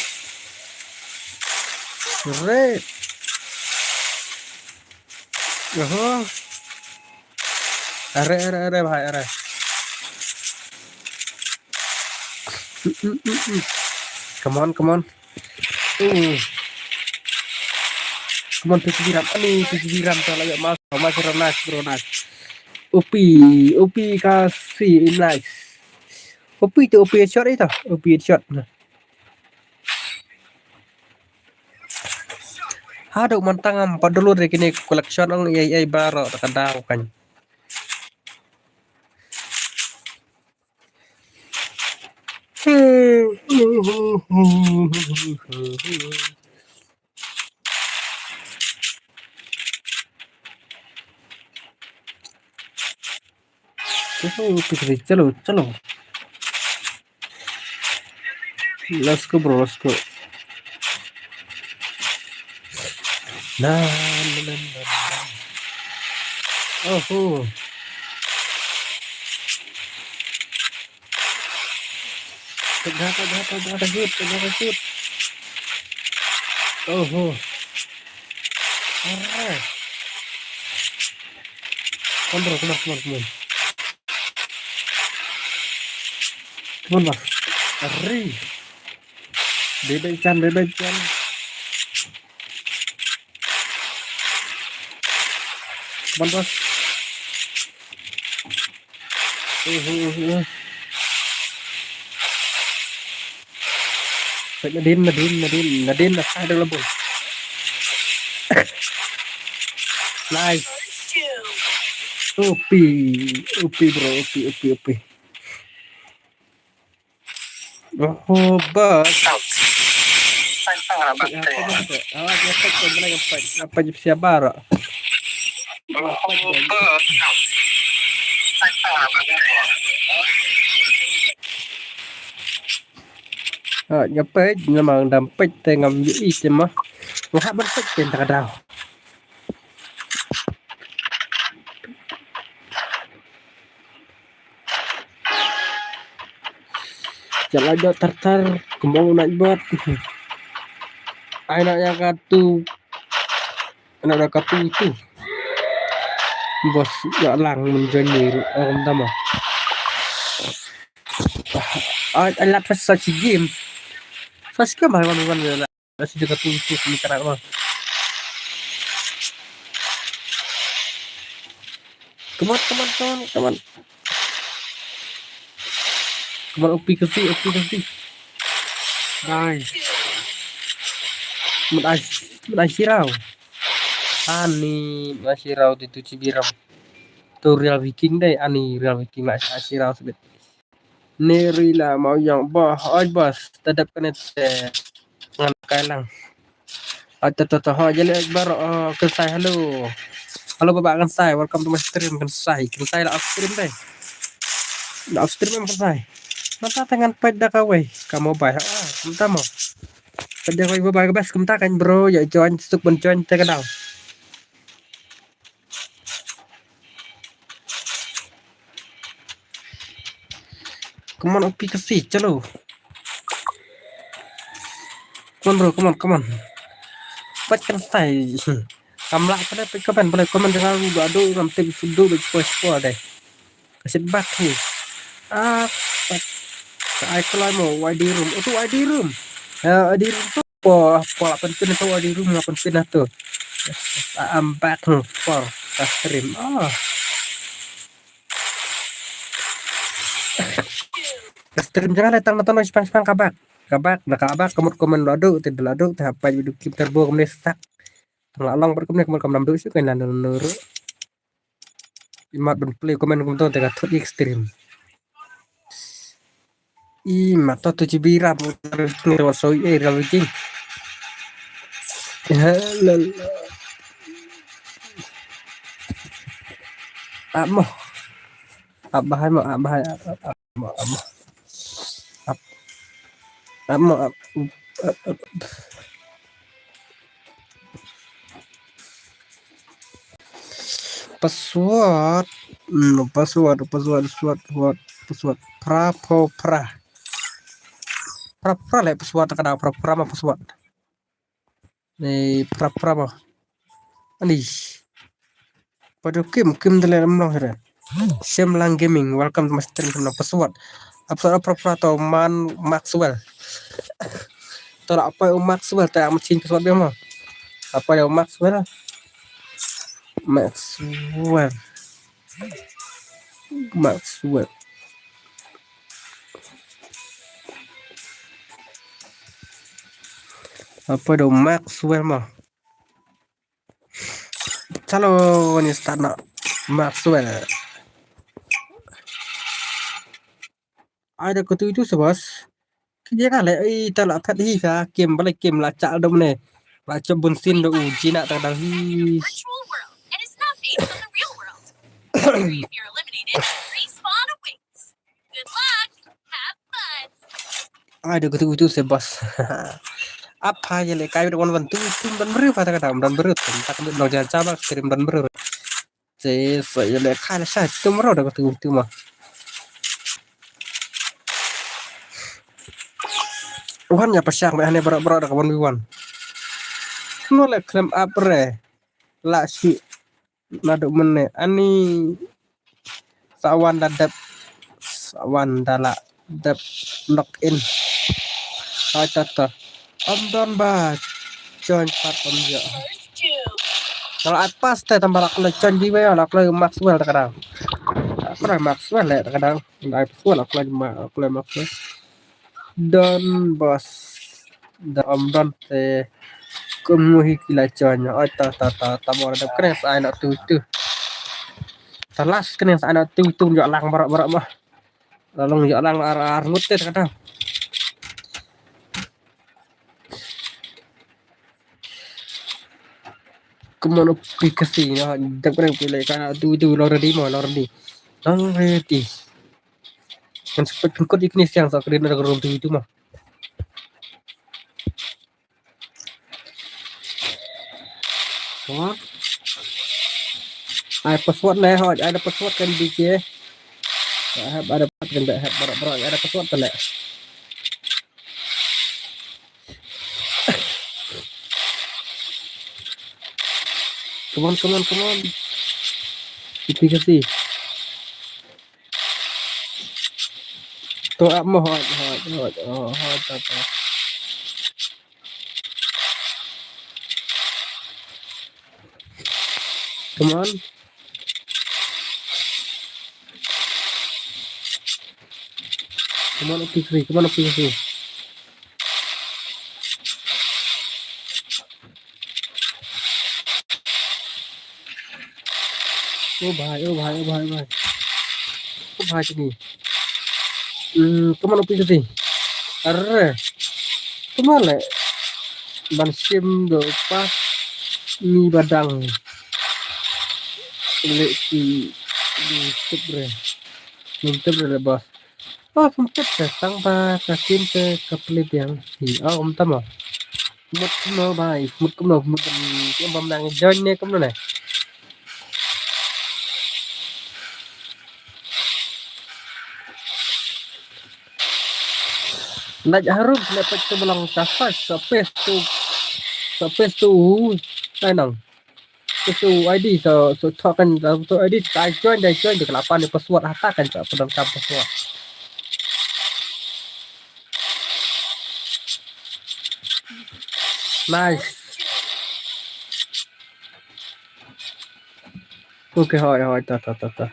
Re. Oho. Are, are, are, bhai, are. Mm, mm, mm, mm. Come on, come on. Mm. Come on, two G B RAM. Ani, two G B RAM tu la ïa mas, mas, bro, nice, bro, nice. Upi, upi kasi, nice. Upi tu, upi shot itu, upi shot. Nah. Haduh, man tang ngam pat download ïa kine collection ong ïa, ïa baroh, ta ka daw kan. Chalo, chalo, chalo, chalo. Let's go, bro, let's go. Na, na, na, na, na. Oho. Tengah, tengah, tengah, tengah, shoot, tengah, shoot. Oho. Alright. Come on, come on, come on, come on. Come on, Mas. Ari. Bebek Chan, Bebek Chan. Come on, Mas. Uh, uh, uh. Wait, Nadine, Nadine, Nadine, Nadine, na side of the ball. Nice. O P, O P, bro, O P, O P, O P. Oh, bas. Apa bas? Awak dia tak tahu mana yang empat. Apa je siapa, bro? Ah, nga peit, namar dang peit te ngam ïohi te ma. Nga hap ban peit te ta ka daw. Jala jot tar tar, kumba u nait bot. Ai na ïa katu. Ana da katu tu. Bos, ïa lang mun join ni ru, oh, kumta ma. Ai, ai lat first such game. First game, ai wan, wan, wan. Kasi dekat tu, tu, sini kanak bang. Come on, come on, come on, come on. Come on, O P kasi, O P kasi. Nice. Mut ai, mut ai sirau. Ani, mut ai sirau di tu cibiram. Tu real Viking deh, ani real Viking mut ai sirau sebit. Neri la mau yang bah, oi bos, tadap kane te ngan kai lang. Oi to to to, ho jale bar, oh, Kynsai, hello. Hello baba Kynsai, welcome to my stream Kynsai. Kynsai la off stream dei. La off stream em Kynsai. Mata tangan pait da kawei, ka mobile, ah, kumta mo. Pait da kawei baba ka bas kumta kan bro, ya join suk ban join te ka dau. Come on, O P Kasi, chalo. Come on, bro, come on, come on. Pait Kynsai. Kam lah kane pait comment, boleh comment jangan lu adu ngam tip sudu bait spoil spoil deh. Kasi bak ni. Ah, pait. Sa ai kelai mo, Y D room. Oh, tu Y D room. Ya, Y D room tu. Po, po la pynpyn tu, Y D room la pynpyn tu. I'm back for the stream. Ah. Ka stream jong nga la tang na tang shipang shipang ka bak. Ka bak, na ka bak, ka mut comment la duk, te la duk, te hap pait video clip turbo kumne sak. Tang la long bad kumne, ka mut kam nam duk shu, ka nan nur. Imat ban play comment kumto, te ka thut ik stream. Imat to tu jibi rap, ngi wat soi, eh, rap jing. Hello. Ap mo. Ap bahai mo, ap bahai, ap, ap, ap mo, ap mo. Ap. Ap mo, ap, ap, ap, ap. Password. Hmm, password, password, password, password. Pra, po, pra. Pra, pra le password ka da, pra, pra ma password. Ni pra pra ba. Ani. Padu kim, kim dele lam long hira. Shemlang Gaming, welcome to my stream, kim na password. Ap sara pra pra to man Maxwell. To la apa u Maxwell, ta am chin password dia mo. Apa dia Maxwell? Maxwell. Maxwell. Apa do Maxwell mo? Chalo, ni start na Maxwell. Ai da kutu itu sebos. Kaya kale, ai ta la phet hi ka, kim balik kim la chal dom ne. La chop bun sin do u jina tang dang hi. Ai da kutu itu sebos. Apa ya le kai wan wan tu tu dan beru pada kadang dan beru tak nong jalan cabak kirim dan beru. Te sa ya le kai la sha tum ro da kutu itu ma. Wan ya pasyang me hane bro bro da kawan wan. No le klem ap re. La shi na do mene ani sa wan da dep sa wan da la dep lock in. Ai ta ta. Am don ba. Join pat am ya. Kalau at pas te tambah lak le join di ba ya lak le Maxwell ta kadang. Aku dah Maxwell le ta kadang. Ai password aku lagi ma aku lagi Maxwell. Don bos. Da am don te. Kum muhi kila join. Ai ta ta ta ta bor da kren sa ai na tu tu. Ta last kren sa ai na tu tu jo lang barak barak mah. Lalong ïa lang ar ar ngut te kata. Come on, O P Kasi na dap kena pulai kana tu tu long ready mo long ready. Long ready. Kan sepet pengkot ikni siang sa kena ada room tu tu mah. Come on. Ai password ne hoj, ai da password kan D J. Hap ada password kan hap barak barak ada password kan. Come on, come on, come on. Iti kasi. To ap mo hoj hoj hoj hoj hoj hoj. Come on. Come on, O P three. Come on, O P three. Oh bhai, oh bhai, oh bhai, oh bhai. Oh bhai sini. Hmm, kumno phi kasi? Arre. Kumno le? Ban sim do pas ni badang. Le ki di tup re. Ni tup re le bos. Oh, phi tip te tang ba ka sim te ka pli biang. Hi, oh, um tamo. Mut kumno bai, mut kumno, mut kumno, bam nang join ne kumno ne. Naj harum ne pek tu belong sa first, sa first tu, sa first tu, ai nang. First tu I D, sa, sa token, sa tu I D, sa join, dah join, dah kelapan ni password, hata kan sa pedang kam password. Nice. Okay, hoi, hoi, ta, ta, ta, ta.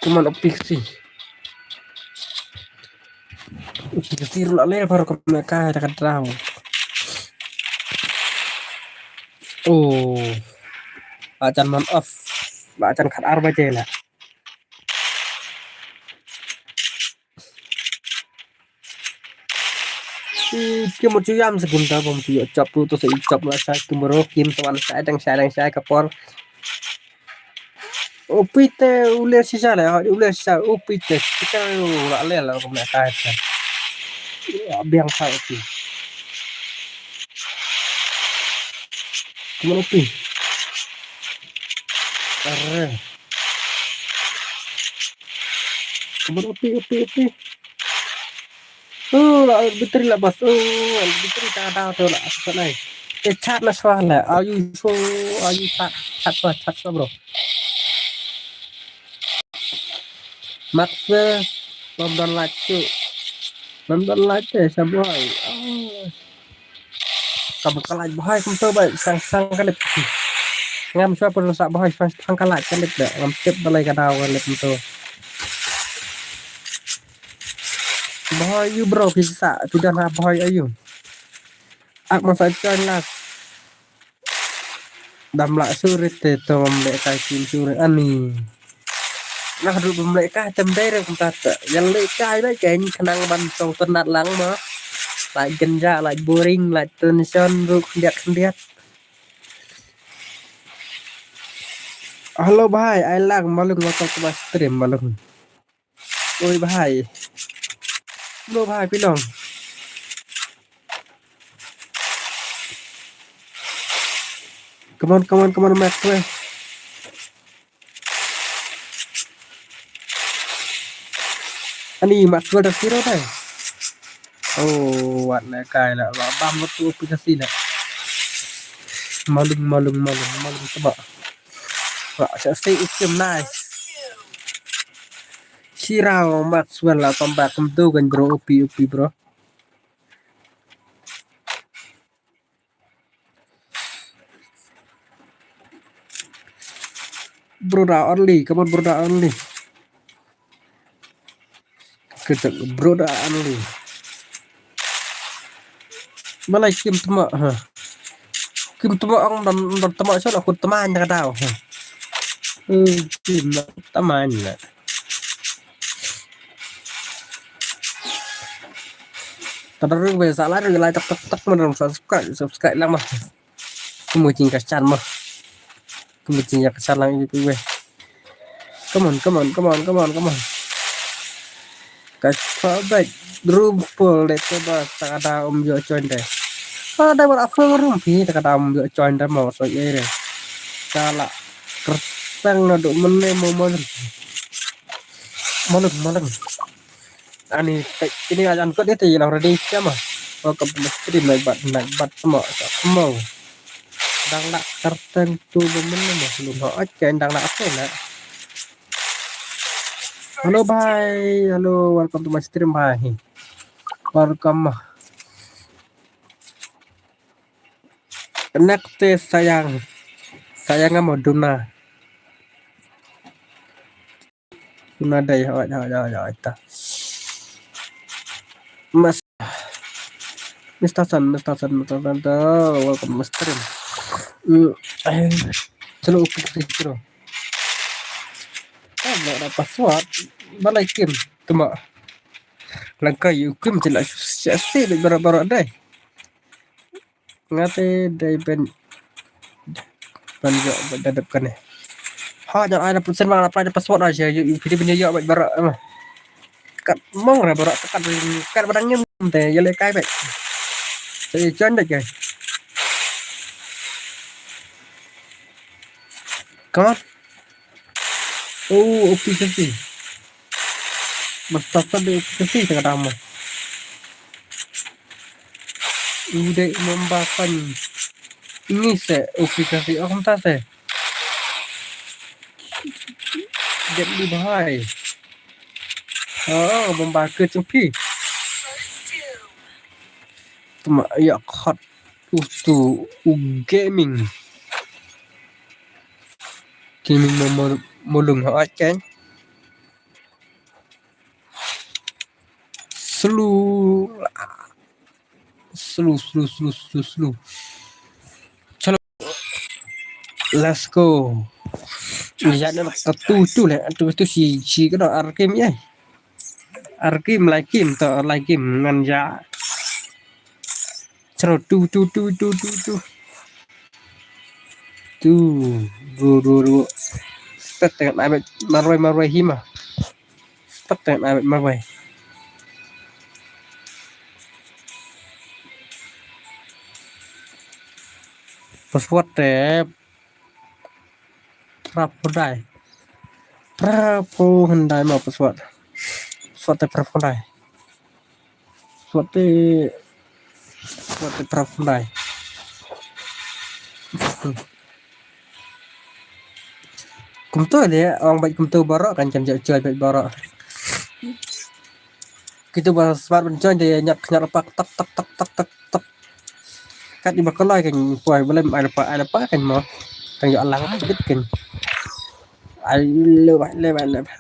Kumno phi kasi? Phi kasi ruh la le baroh kumne ka da ka draw. Oh. Ba jan mon off. Ba jan khat ar baje la. Ki, ki mo ju yam sa gum da bom ju chop tu sa i chop la sa ki mo ro kim sa wan sa dang sa dang sa ka por. O pite u le si sa le, o le si sa, o pite. Kita u la le la ko me ka sa. Ya, biang sa o pi. Kumno pi? Arre. Kumno pi, pi, pi. Oh, la battery la bas. Oh, battery ta da to la sa nai. Te chat na swa la. Ayu so, ayu chat, chat swa, chat swa bro. Maxwell, bam don like tu. Bam don like te sa boy. Oh. Kam ka lait bhai kumto bai sang sang ka lip. Ngam shuwa pun sa bhai sang sang ka lait ka lip da. Ngam tip balai ka daw ka lip kumto. Bhai you bro phi sa phi don ha bhai ayu. Ak masa join last. Dam lah suri te to bam leh kai kim suri ani. Nah ruh bam leh kai tem dei rem kumta te. Yang leh kai bai kai ni khnang ban tong ternat lang ma. Lai genja, lai boring, lai tension ruh khyndiat khyndiat. Hello bhai, ai lang malung wakal ke stream malung. Oi bhai. Bro bhai phi long. Come on, come on, come on, Maxwell. Ani Maxwell da siro dai. Oh, wat na kai la, la bam lo tu aplikasi la. Malung, malung, malung, malung tebak. Wa sa si ikim nice. Shirao Maxwell la tambah kumtu kan bro, O P, O P bro. Broda only, come on broda only. Kita broda only. Balai kim temo ha. Kim temo ang dan dan temo sala ku teman ka daw ha. Hmm, kim teman la. Tadar be sa la la tak tak tak man subscribe subscribe lang ma. Kumujing ka char ma. Kumujing ya ka char lang ibu we. Come on, come on, come on, come on, come on. Ka char back room full de te ba ta da um yo join de. Pa da ba full room pi ta da um yo join de ma so ye re. Sala. Kertang na do mene mo mo. Malung, malung. Ani te kini ajan kot dia te ye la ready siama. Welcome to my stream naik bat naik bat sama sama. Dang nak tertentu bemen ma belum ha oke dang nak apa nak. Hello bhai, hello welcome to my stream bhai. Welcome. Connect te sayang. Sayang amo duna. Suna dai hoi hoi hoi hoi ta. Mas Mister Sun, Mister Sun, Mister Sun, welcome to stream. Hmm, eh, chalo, okay, chalo. Ah, ba la da password. Ba la kim, tuma. Lang kai u kim te la shu sia si baroh baroh dei. Nga te dei ban, ban ïoh ban da dep kane. Ha, jan ai da persen ba la apply da password ai, ïa, ïa, ïa, ban ïoh baroh, eh. Kat mong re baroh, kat, kat ba dang ngim te ïa leh kai bad. Te join bad kai. Come on. Oh, O P kasi. Basta sa de O P kasi te kata mo. Udah membakan ini se O P kasi. Oh, entah se. Deadly bahai. Oh, membakan cempi. Tuma ya kat. Utu u gaming. Gaming mo, mo, mulung ha kan. Slow. Slow, slow, slow, slow, slow. Chalo. Let's go. Ya na ka tu tu le, tu tu si si ka do ar game ya. Ar game, lai game to, lai game ngan ya. Chalo, tu tu tu tu tu tu. Tu, ru ru ru. Start dengan abet marwai marwai hima. Start dengan abet marwai. Password te prap hodai. Prap hodai ma password. Password te prap hodai. Password te, password te prap hodai. Kumto de, ong bad kumto baroh kan, kan jot jot bad baroh. Kito ba smart ban join de, nyap nyap pak tak tak tak tak tak tak. Kat iba koloi kan, poi belum ada pak, ada pak kan mo. Tang yo alang bit kan. Ai le ba le ba le ba.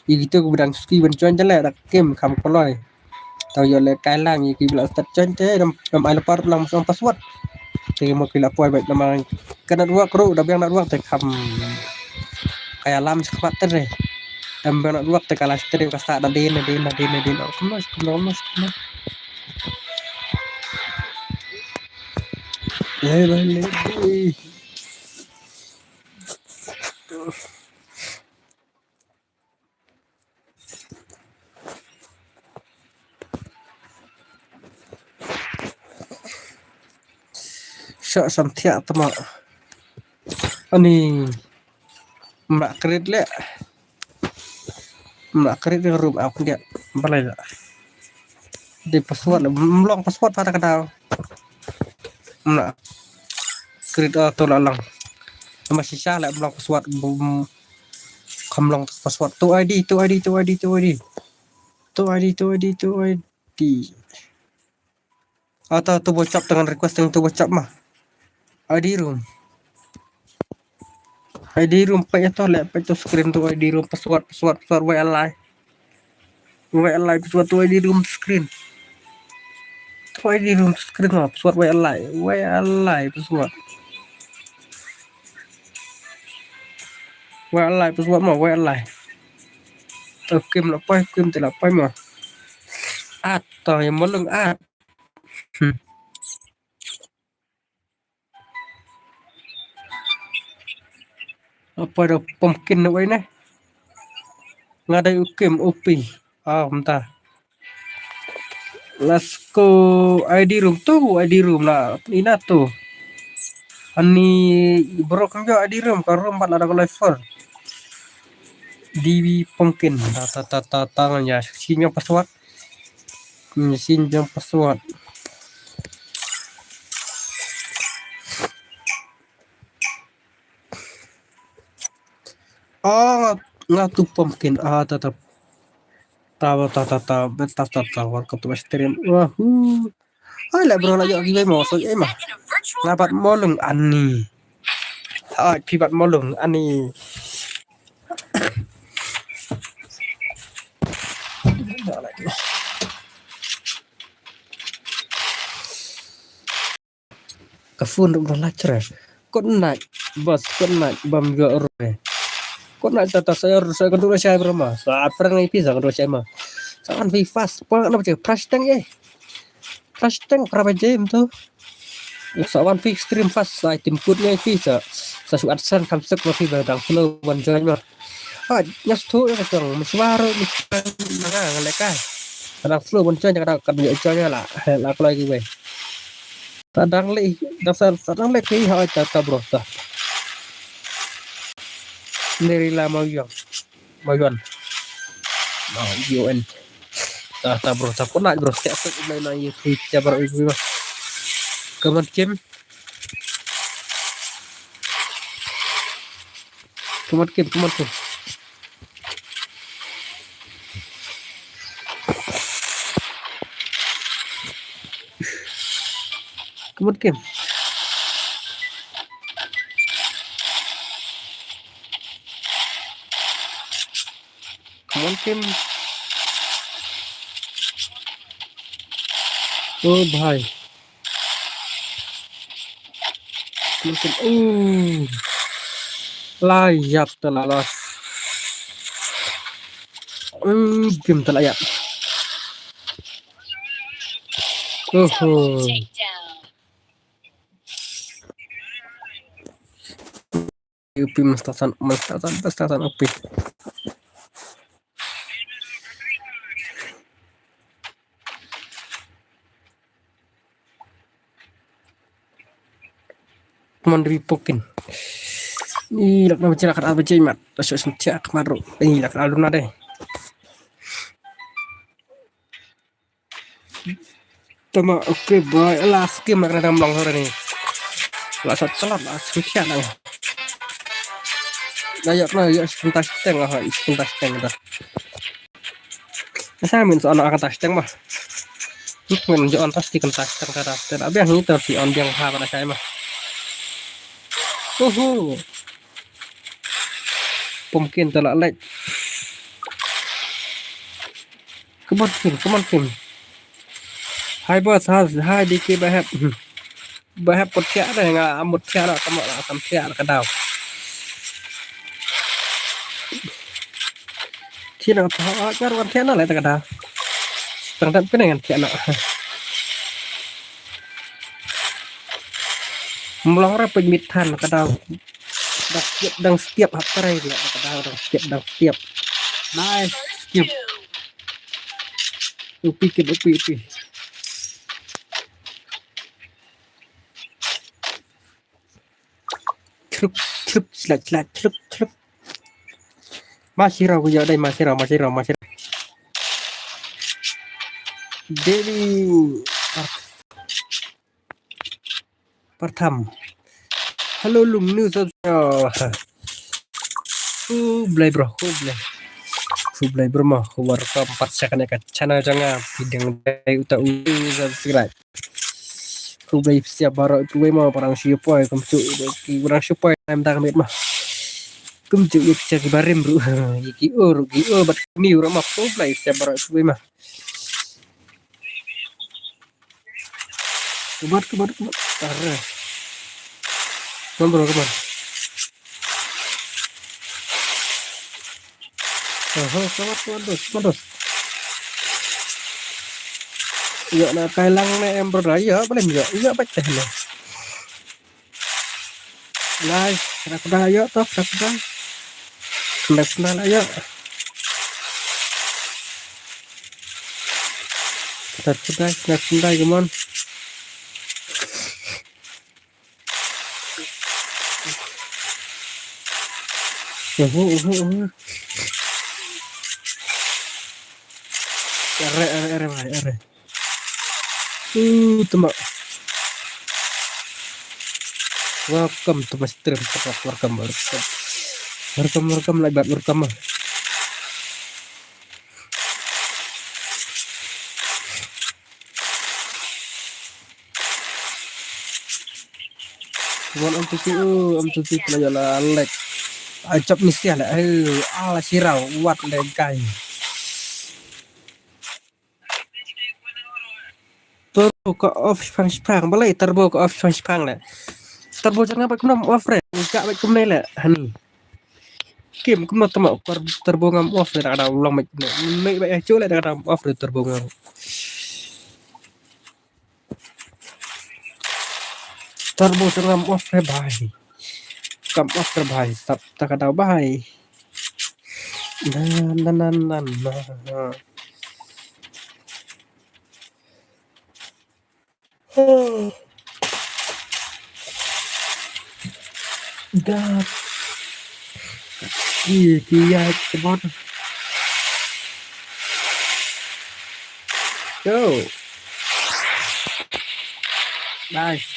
Ïa kito ki ba dang suki ban join te leh da kim kham kloi. Tang ïoh leh kai lang ïa ki ba la start join te, dang, dang ai lypa, dang ym shong password. Te mo ki la poi bad namar ka network ruh da biang network te kham ka ïalam shakhmat te re. Da biang network te ka live stream ka sah da dien da dien da dien da dien. Oh, kumno kumno kumno. Leh leh leh. Shah sam thiah tama. Ani. Ym lah create leh. Ym lah create ïa ka room, ah, khyndiat. Balei lah. Dei password lah. Ym long password pat ka daw. Ym lah create, ah, to lah long. Namar shisha lah ym long password. Bum. Kham long password. To I D, to I D, to I D, to I D. To I D, to I D, to I D. Ata to ba chap dengan request dengan to ba chap ma. I D room. I D room peit to leh, peit to screen to I D room password, password, password, wei alai. Wei alai password to I D room screen. To I D room screen ma, password wei alai. Wei alai password. Wei alai password ma, wei alai. To kim la poi, kim te la poi ma. At to ïa mo lung at. Hmm. Apa da pumpkin na wei ne? Nga dei u kim u pi. Ah, mynta. Let's go. I D room tu, I D room la. Ina tu. Ani bro kam jo I D room, ka room bat la da ko live for. D B pumpkin. Ta ta ta ta ta ngan ya. Shin jong password. Hmm, shin jong password. Ah, nga tu pumpkin. Ah, ta ta. Ta ta ta ta. Ta ta ta. Welcome to my stream. Wahoo. Ai la bro la ïoh ki wei mo so ei ma. Nga bat mo lung ani. Ai phi bat mo lung ani. Ka phone ruh ba la chre. Good night, boss, good night, bam yo ru re. Good night, tata, sa ru sa ka dur shai bro ma. Sa at frang ai pi sa ka dur shai ma. Sa an fi fast, pa na ba je, press tang eh. Press tang, pra ba je, em tu. Sa wan fi stream fast, sa tim kut ngai fi sa. Sa shu at san kam sek ma fi ba dang slow wan join ma. Ah, nyas tu ya ka tong, mesti baru, mesti baru, na ka, ngalek ka. Kadang slow wan join, kadang kan yo join la, la kloi ki wei. Ta dang leh, dang sa, sa dang leh ki ha ta, ta bro ta. Neri la mau yong. Mau yon. Mau yon. Ta, ta bro, ta pun nak bro, setiap set mulai na ye ki jabar ibu. Come on, Kim. Come on, Kim, come on, Kim. Come on, Kim. Come on, Kim. Oh, bhai. Mungkin, uh, layap ta la las. Hmm, game ta layap. Oho. Upi mestasan, mestasan, mestasan upi. Mon ri pokin. Ni lak na bacha lak na bacha mat. Tasuk sentia kemaru. Ni lak na luna deh. Tama, okay, bye. Last game akan ada melong hari ni. Last shot telat, last shot siap dah. Dah, yuk, nah, yuk, sebentar seteng lah, sebentar seteng dah. Saya min soal akan tas teng mah. Min jual tas di kentas teng kata. Tidak biang ni terus on biang ha pada saya mah. Uhu. Pumpkin telah like. Come on, Kim. Come on, Kim. Hi, boss. Hi, hi, D K Bahep. Bahep put thiah deh, nga mut thiah dah, tama lah, sam thiah dah, ka daw. Thiah dah, ka daw. Kar wan thiah dah, lah, ka daw. Tang dap kena ngan thiah dah. Mlong ra pun mit than, ka daw. Dang setiap, dang setiap hap terai dia, ka daw, dang setiap, dang setiap. Nice, skip. Upi, kip, upi, upi. Truk, truk, slak, slak, truk, truk. Masih raw, ya, dai, masih raw, masih raw, masih raw. Daily. Partham. Hello, Lum News of, oh. Khublei bro, khublei. Khublei bro mo, welcome pat sha kane ka channel jong nga, phi dang dei uta u subscribe. Khublei ïa phi baroh kawei mo, parang shu poi, kumjuh ki parang shu poi, time dang mit mo. Kumjuh ïa phi ki barim ruh, ïa ki ur, ki ur bad ki miu ruh mo, khublei ïa phi baroh kawei mo. Kebat, kebat, kebat. Tare. Come on, bro, come on. Aha, come on, come on, terus, come on, terus. Ïa, na kai lang ne em, bro, ïa, boleh ïa, ïa, baik teh ne. Nice, kena kuda, ayo, top, kena kuda. Kena kuda lah, ayo. Kena kuda, kena kuda, come on. Uhu, uhu, uhu. Ere, ere, ere, bhai, ere. Uh, tama. Welcome to my stream. Welcome, welcome. Welcome, welcome, like, welcome. Wan am tuti, uh, am tuti pula ya la lek. Ajab mesti la, eh, ala sirau, wat le gai. Turbo ka off shipang shipang, balei turbo ka off shipang shipang le. Turbo jong nga bad kumno off re, ka bad kumne le, hani. Kim kumno tama, kor turbo ngam off re, da da long bad kumne. Me bad ya chu le da da off re turbo ngam. Turbo jong ngam off re bhai. Kam off re bhai, sap ta ka dau bhai. Na, na, na, na, na. Da. Ki, ki ya, come on. Go. Nice.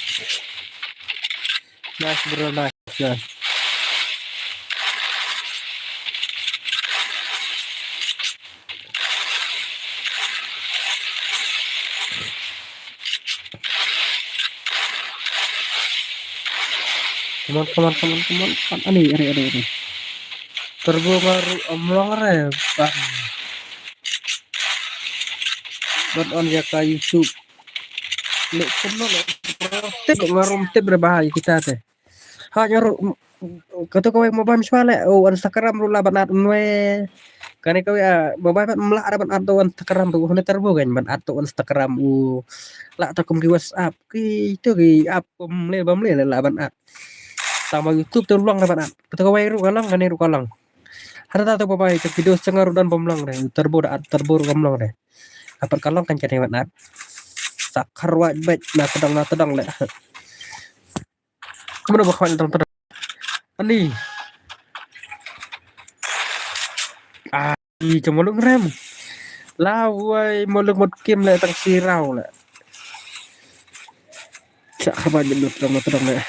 Nice, bro, nice, nice. Come on, come on, come on, come on. Ani, ani, ani, ani. Turbo baru omlong re, bang. Buat on ya ka YouTube. Lek kumno lek. Tip ngarum tip re bahai kita te. Ha nyaru kata kawei mobile mishwa le, oh, Instagram ruh la ban at nwe. Kane kawei, ah, mobile ban mla da ban at to Instagram ruh, hone turbo kan ban at to Instagram u. La ta kum ki WhatsApp, ki tu ki app bam le bam le la ban at. Tama YouTube tu long da ban at. Kata kawei ruh ka long, kane ruh ka long. Hada ta tu mobile tu kido setengah ruh dan bam long re. Turbo da at, turbo ruh bam long re. Apat ka long kan kane ban at. Sakar wa bet na tedang na tedang le. Mano ba khwan tang tang. Ani. Ai, jong Molung rem. Lawai Molung mot kim le tang sirau le. Sa khabar jong tang tang le.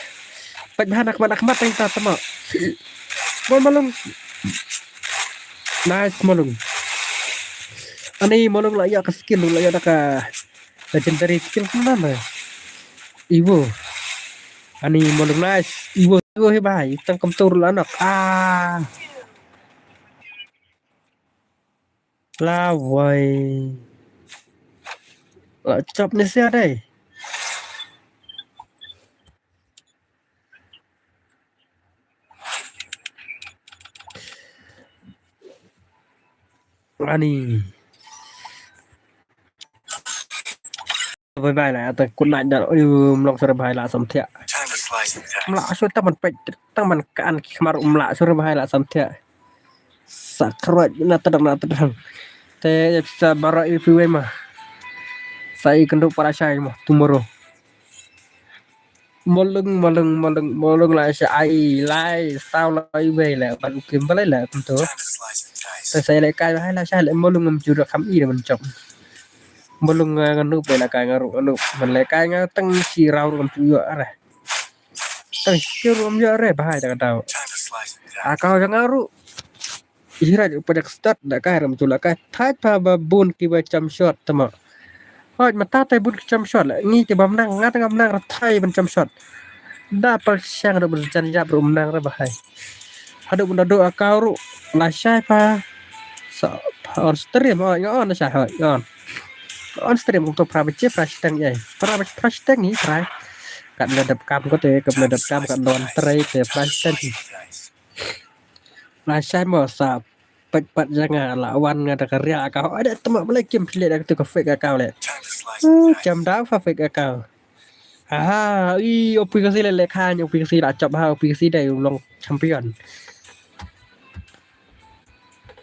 Pat bha nak mat nak mat tang ta tama. Mol Molung. Nice Molung. Ani Molung la ya ka skill la ya da ka legendary skill kumno ba. Iwo. Ani Molung nice. Iwo, iwo hi bai. Tang kam tur la nak. Ah. Lawai. La chop ni sia dai. Ani. Bye bye la, ta kun nai da, ui, mlong sore bhai la samthia. Mla sore ta man pek, ta man kan ki khmar mla sore bhai la samthia. Sa khroj na tadang na tadang. Te sa bara i piwe ma. Sa i kendu para shai ma, tomorrow. Molung, molung, molung, molung la sha ai, lai, saw la i wei la, ban u kim balai la, kum tu. Te sa i le kai, hai la sha le, molung ngam jura kham i de ban chop. Molung nga nganu pe la kai nga ru, anu, man le kai nga tang shi rau ru ngam chu yo are. Tang shi ru ngam yo are, bahai da ka dau. A kau jang nga ru. Irai u pajak start da kai ram chula kai. Thait pa ba bun ki ba cham shot tama. Hoi mata tai bun ki cham shot la. Ngi ki bam nang ngat ngam nang ra thai ban cham shot. Da pal shang ra ban jan yap rum nang ra bahai. Hadu bun da do akau ru la shai pa. Sa pa on stream hoi nga on shai hoi nga on. On stream kum to pra ba che pra shitang yai. Pra ba pra shitang ni pra. Kat la dap kam ko te kam la dap kam kat don trai te pra shitang. La shai mo sa pat pat janga la wan nga da ka ria ka. Ada tama bala kim pile da tu ka fake account le. Uh, jam da fa fake account. Aha, i opi kasi le le khan opi kasi la chop ha opi kasi dai long champion.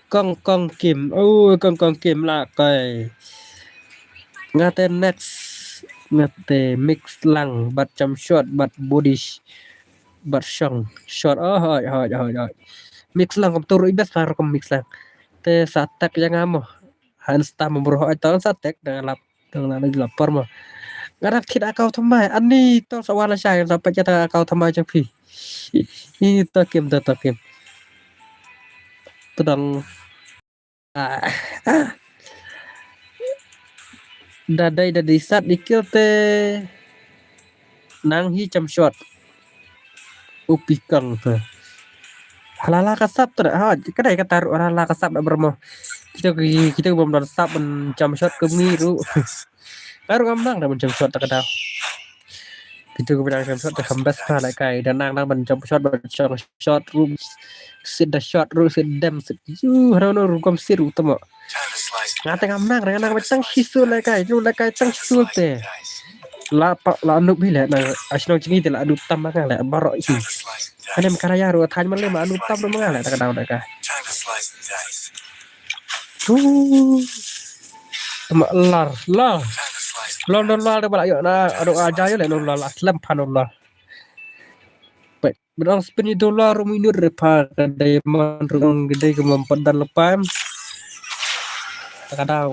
Kong kong kim. Oh, kong kong kim la kai. Ngate next ngate mix lang bat cham shot bat budish. Bat shong shot oh hoi hoi hoi hoi. Mix lang kam turu ibas lang kam mix lang. Te sa tek yang amo. Han sta mo bro hoi ton sa tek dengan lap dengan lagi lapar mo. Ngarak kit akau thamai ani to sa wala shai sa pajata akau thamai jang phi. Ini to kim to to kim. Tedang Ah, ah. Da dei da dei sat dikil te nang hi cham shot. Upi kang te. Halala ka sap te ha ka dei ka taru halala ka sap da bermo. Kita ki kita bom don sap ben cham shot ke miru. Ka ruh ngam nang da ban jump shot ta ka daw. Kito kiba dang jump shot te kham best pa lehkai. Da nang nang ban jump shot, ban shot, shot ruh. Sit da shot ruh, sit dem, sit. Yu, hano no rukom sit ruh tamo. Nga te ngam nang, nga nang ba tang shi sul lehkai. Yu lehkai tang shi sul te. La pa, la nup hi leh na. Ashnong chingi te la du tam ma nga leh. Baroh hi. Hane ma ka raya ruh thain ma leh ma du tam ma nga leh ta ka daw lehkai. Chu. Tama lar, lar. Lon don lar de bala yo na, ado aja yo le no lar, aslem pha no lar. Pek, bedang spin itu lar, minut re pha ka diamond rung gede ke mempedan lepan. Ta ka daw.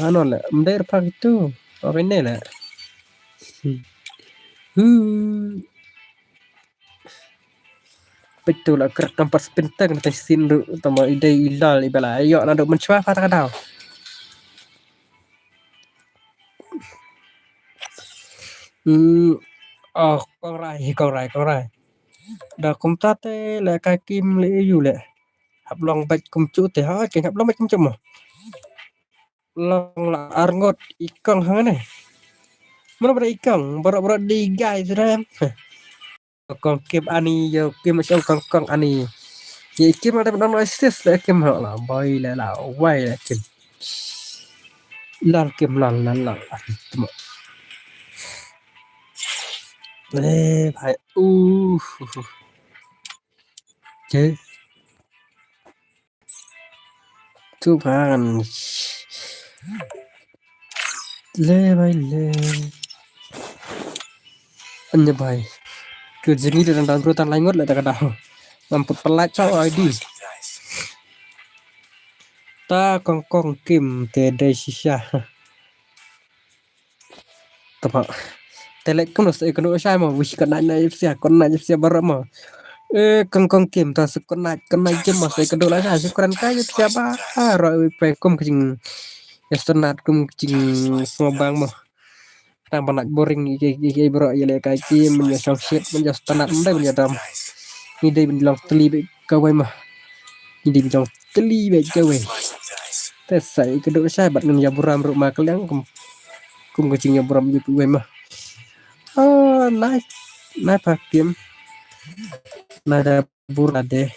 Ano le, mder pha gitu. Apa ini le? Hmm. Peit tu la krek nampak spin tang na tang sin ruh tama i dei i lal i bala. Ayo na dok menchwa pha ta ka daw. Hmm. Oh, kong rai, kong rai, kong rai. Da kumta te le ka kim le yu le. Hap long bait kum chu te ha, ke hap long bait kum chu mo. Long la arngot ikong hang ne. Mana bara ikong, bara bara di guys ram. Kong kim ani yo kim song kong kong ani. Ye kim ada menang assist le kim ha la boy le la wai le kim. Lal kim lal lal lal. Temo. Eh bhai. Uh. Che. Tu phan. Le bhai le. Anya bhai. Ke jini de dang dang tan lai ngot le ta ka daw. Ngam put pelat chau I D. Ta kong kong kim te dei shisha. Tama. Te le kong se kong shai mo wish kong nai nai sia kong nai sia bara mo. Eh kong kong kim ta se kong nai kong nai kim mo se kong la shai se kong kai sia bara ro pe kum kjing. Estonat kum kjing semua bang mo. Tang ba nat boring i ke i ke bro i le kai ki men ya shong shit men ya stanat men dai men ya dam. Ni dei men long teli be ka wai ma. Ni dei men long teli be ka wai. Te sai ka do sai bat ngan ya buram ru ma ka liang kum kum ka jing ya buram ju wai ma. Ah nai nai pa kim. Nai da bura de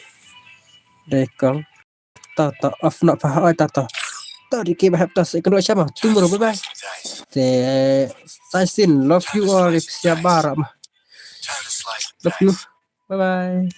de kong. Ta ta off na pa oi ta ta. Ta di ke ba hap ta se keno shama. Tomorrow bye bye. Te sai sin love you all if sia bara ma. Love you. Bye bye.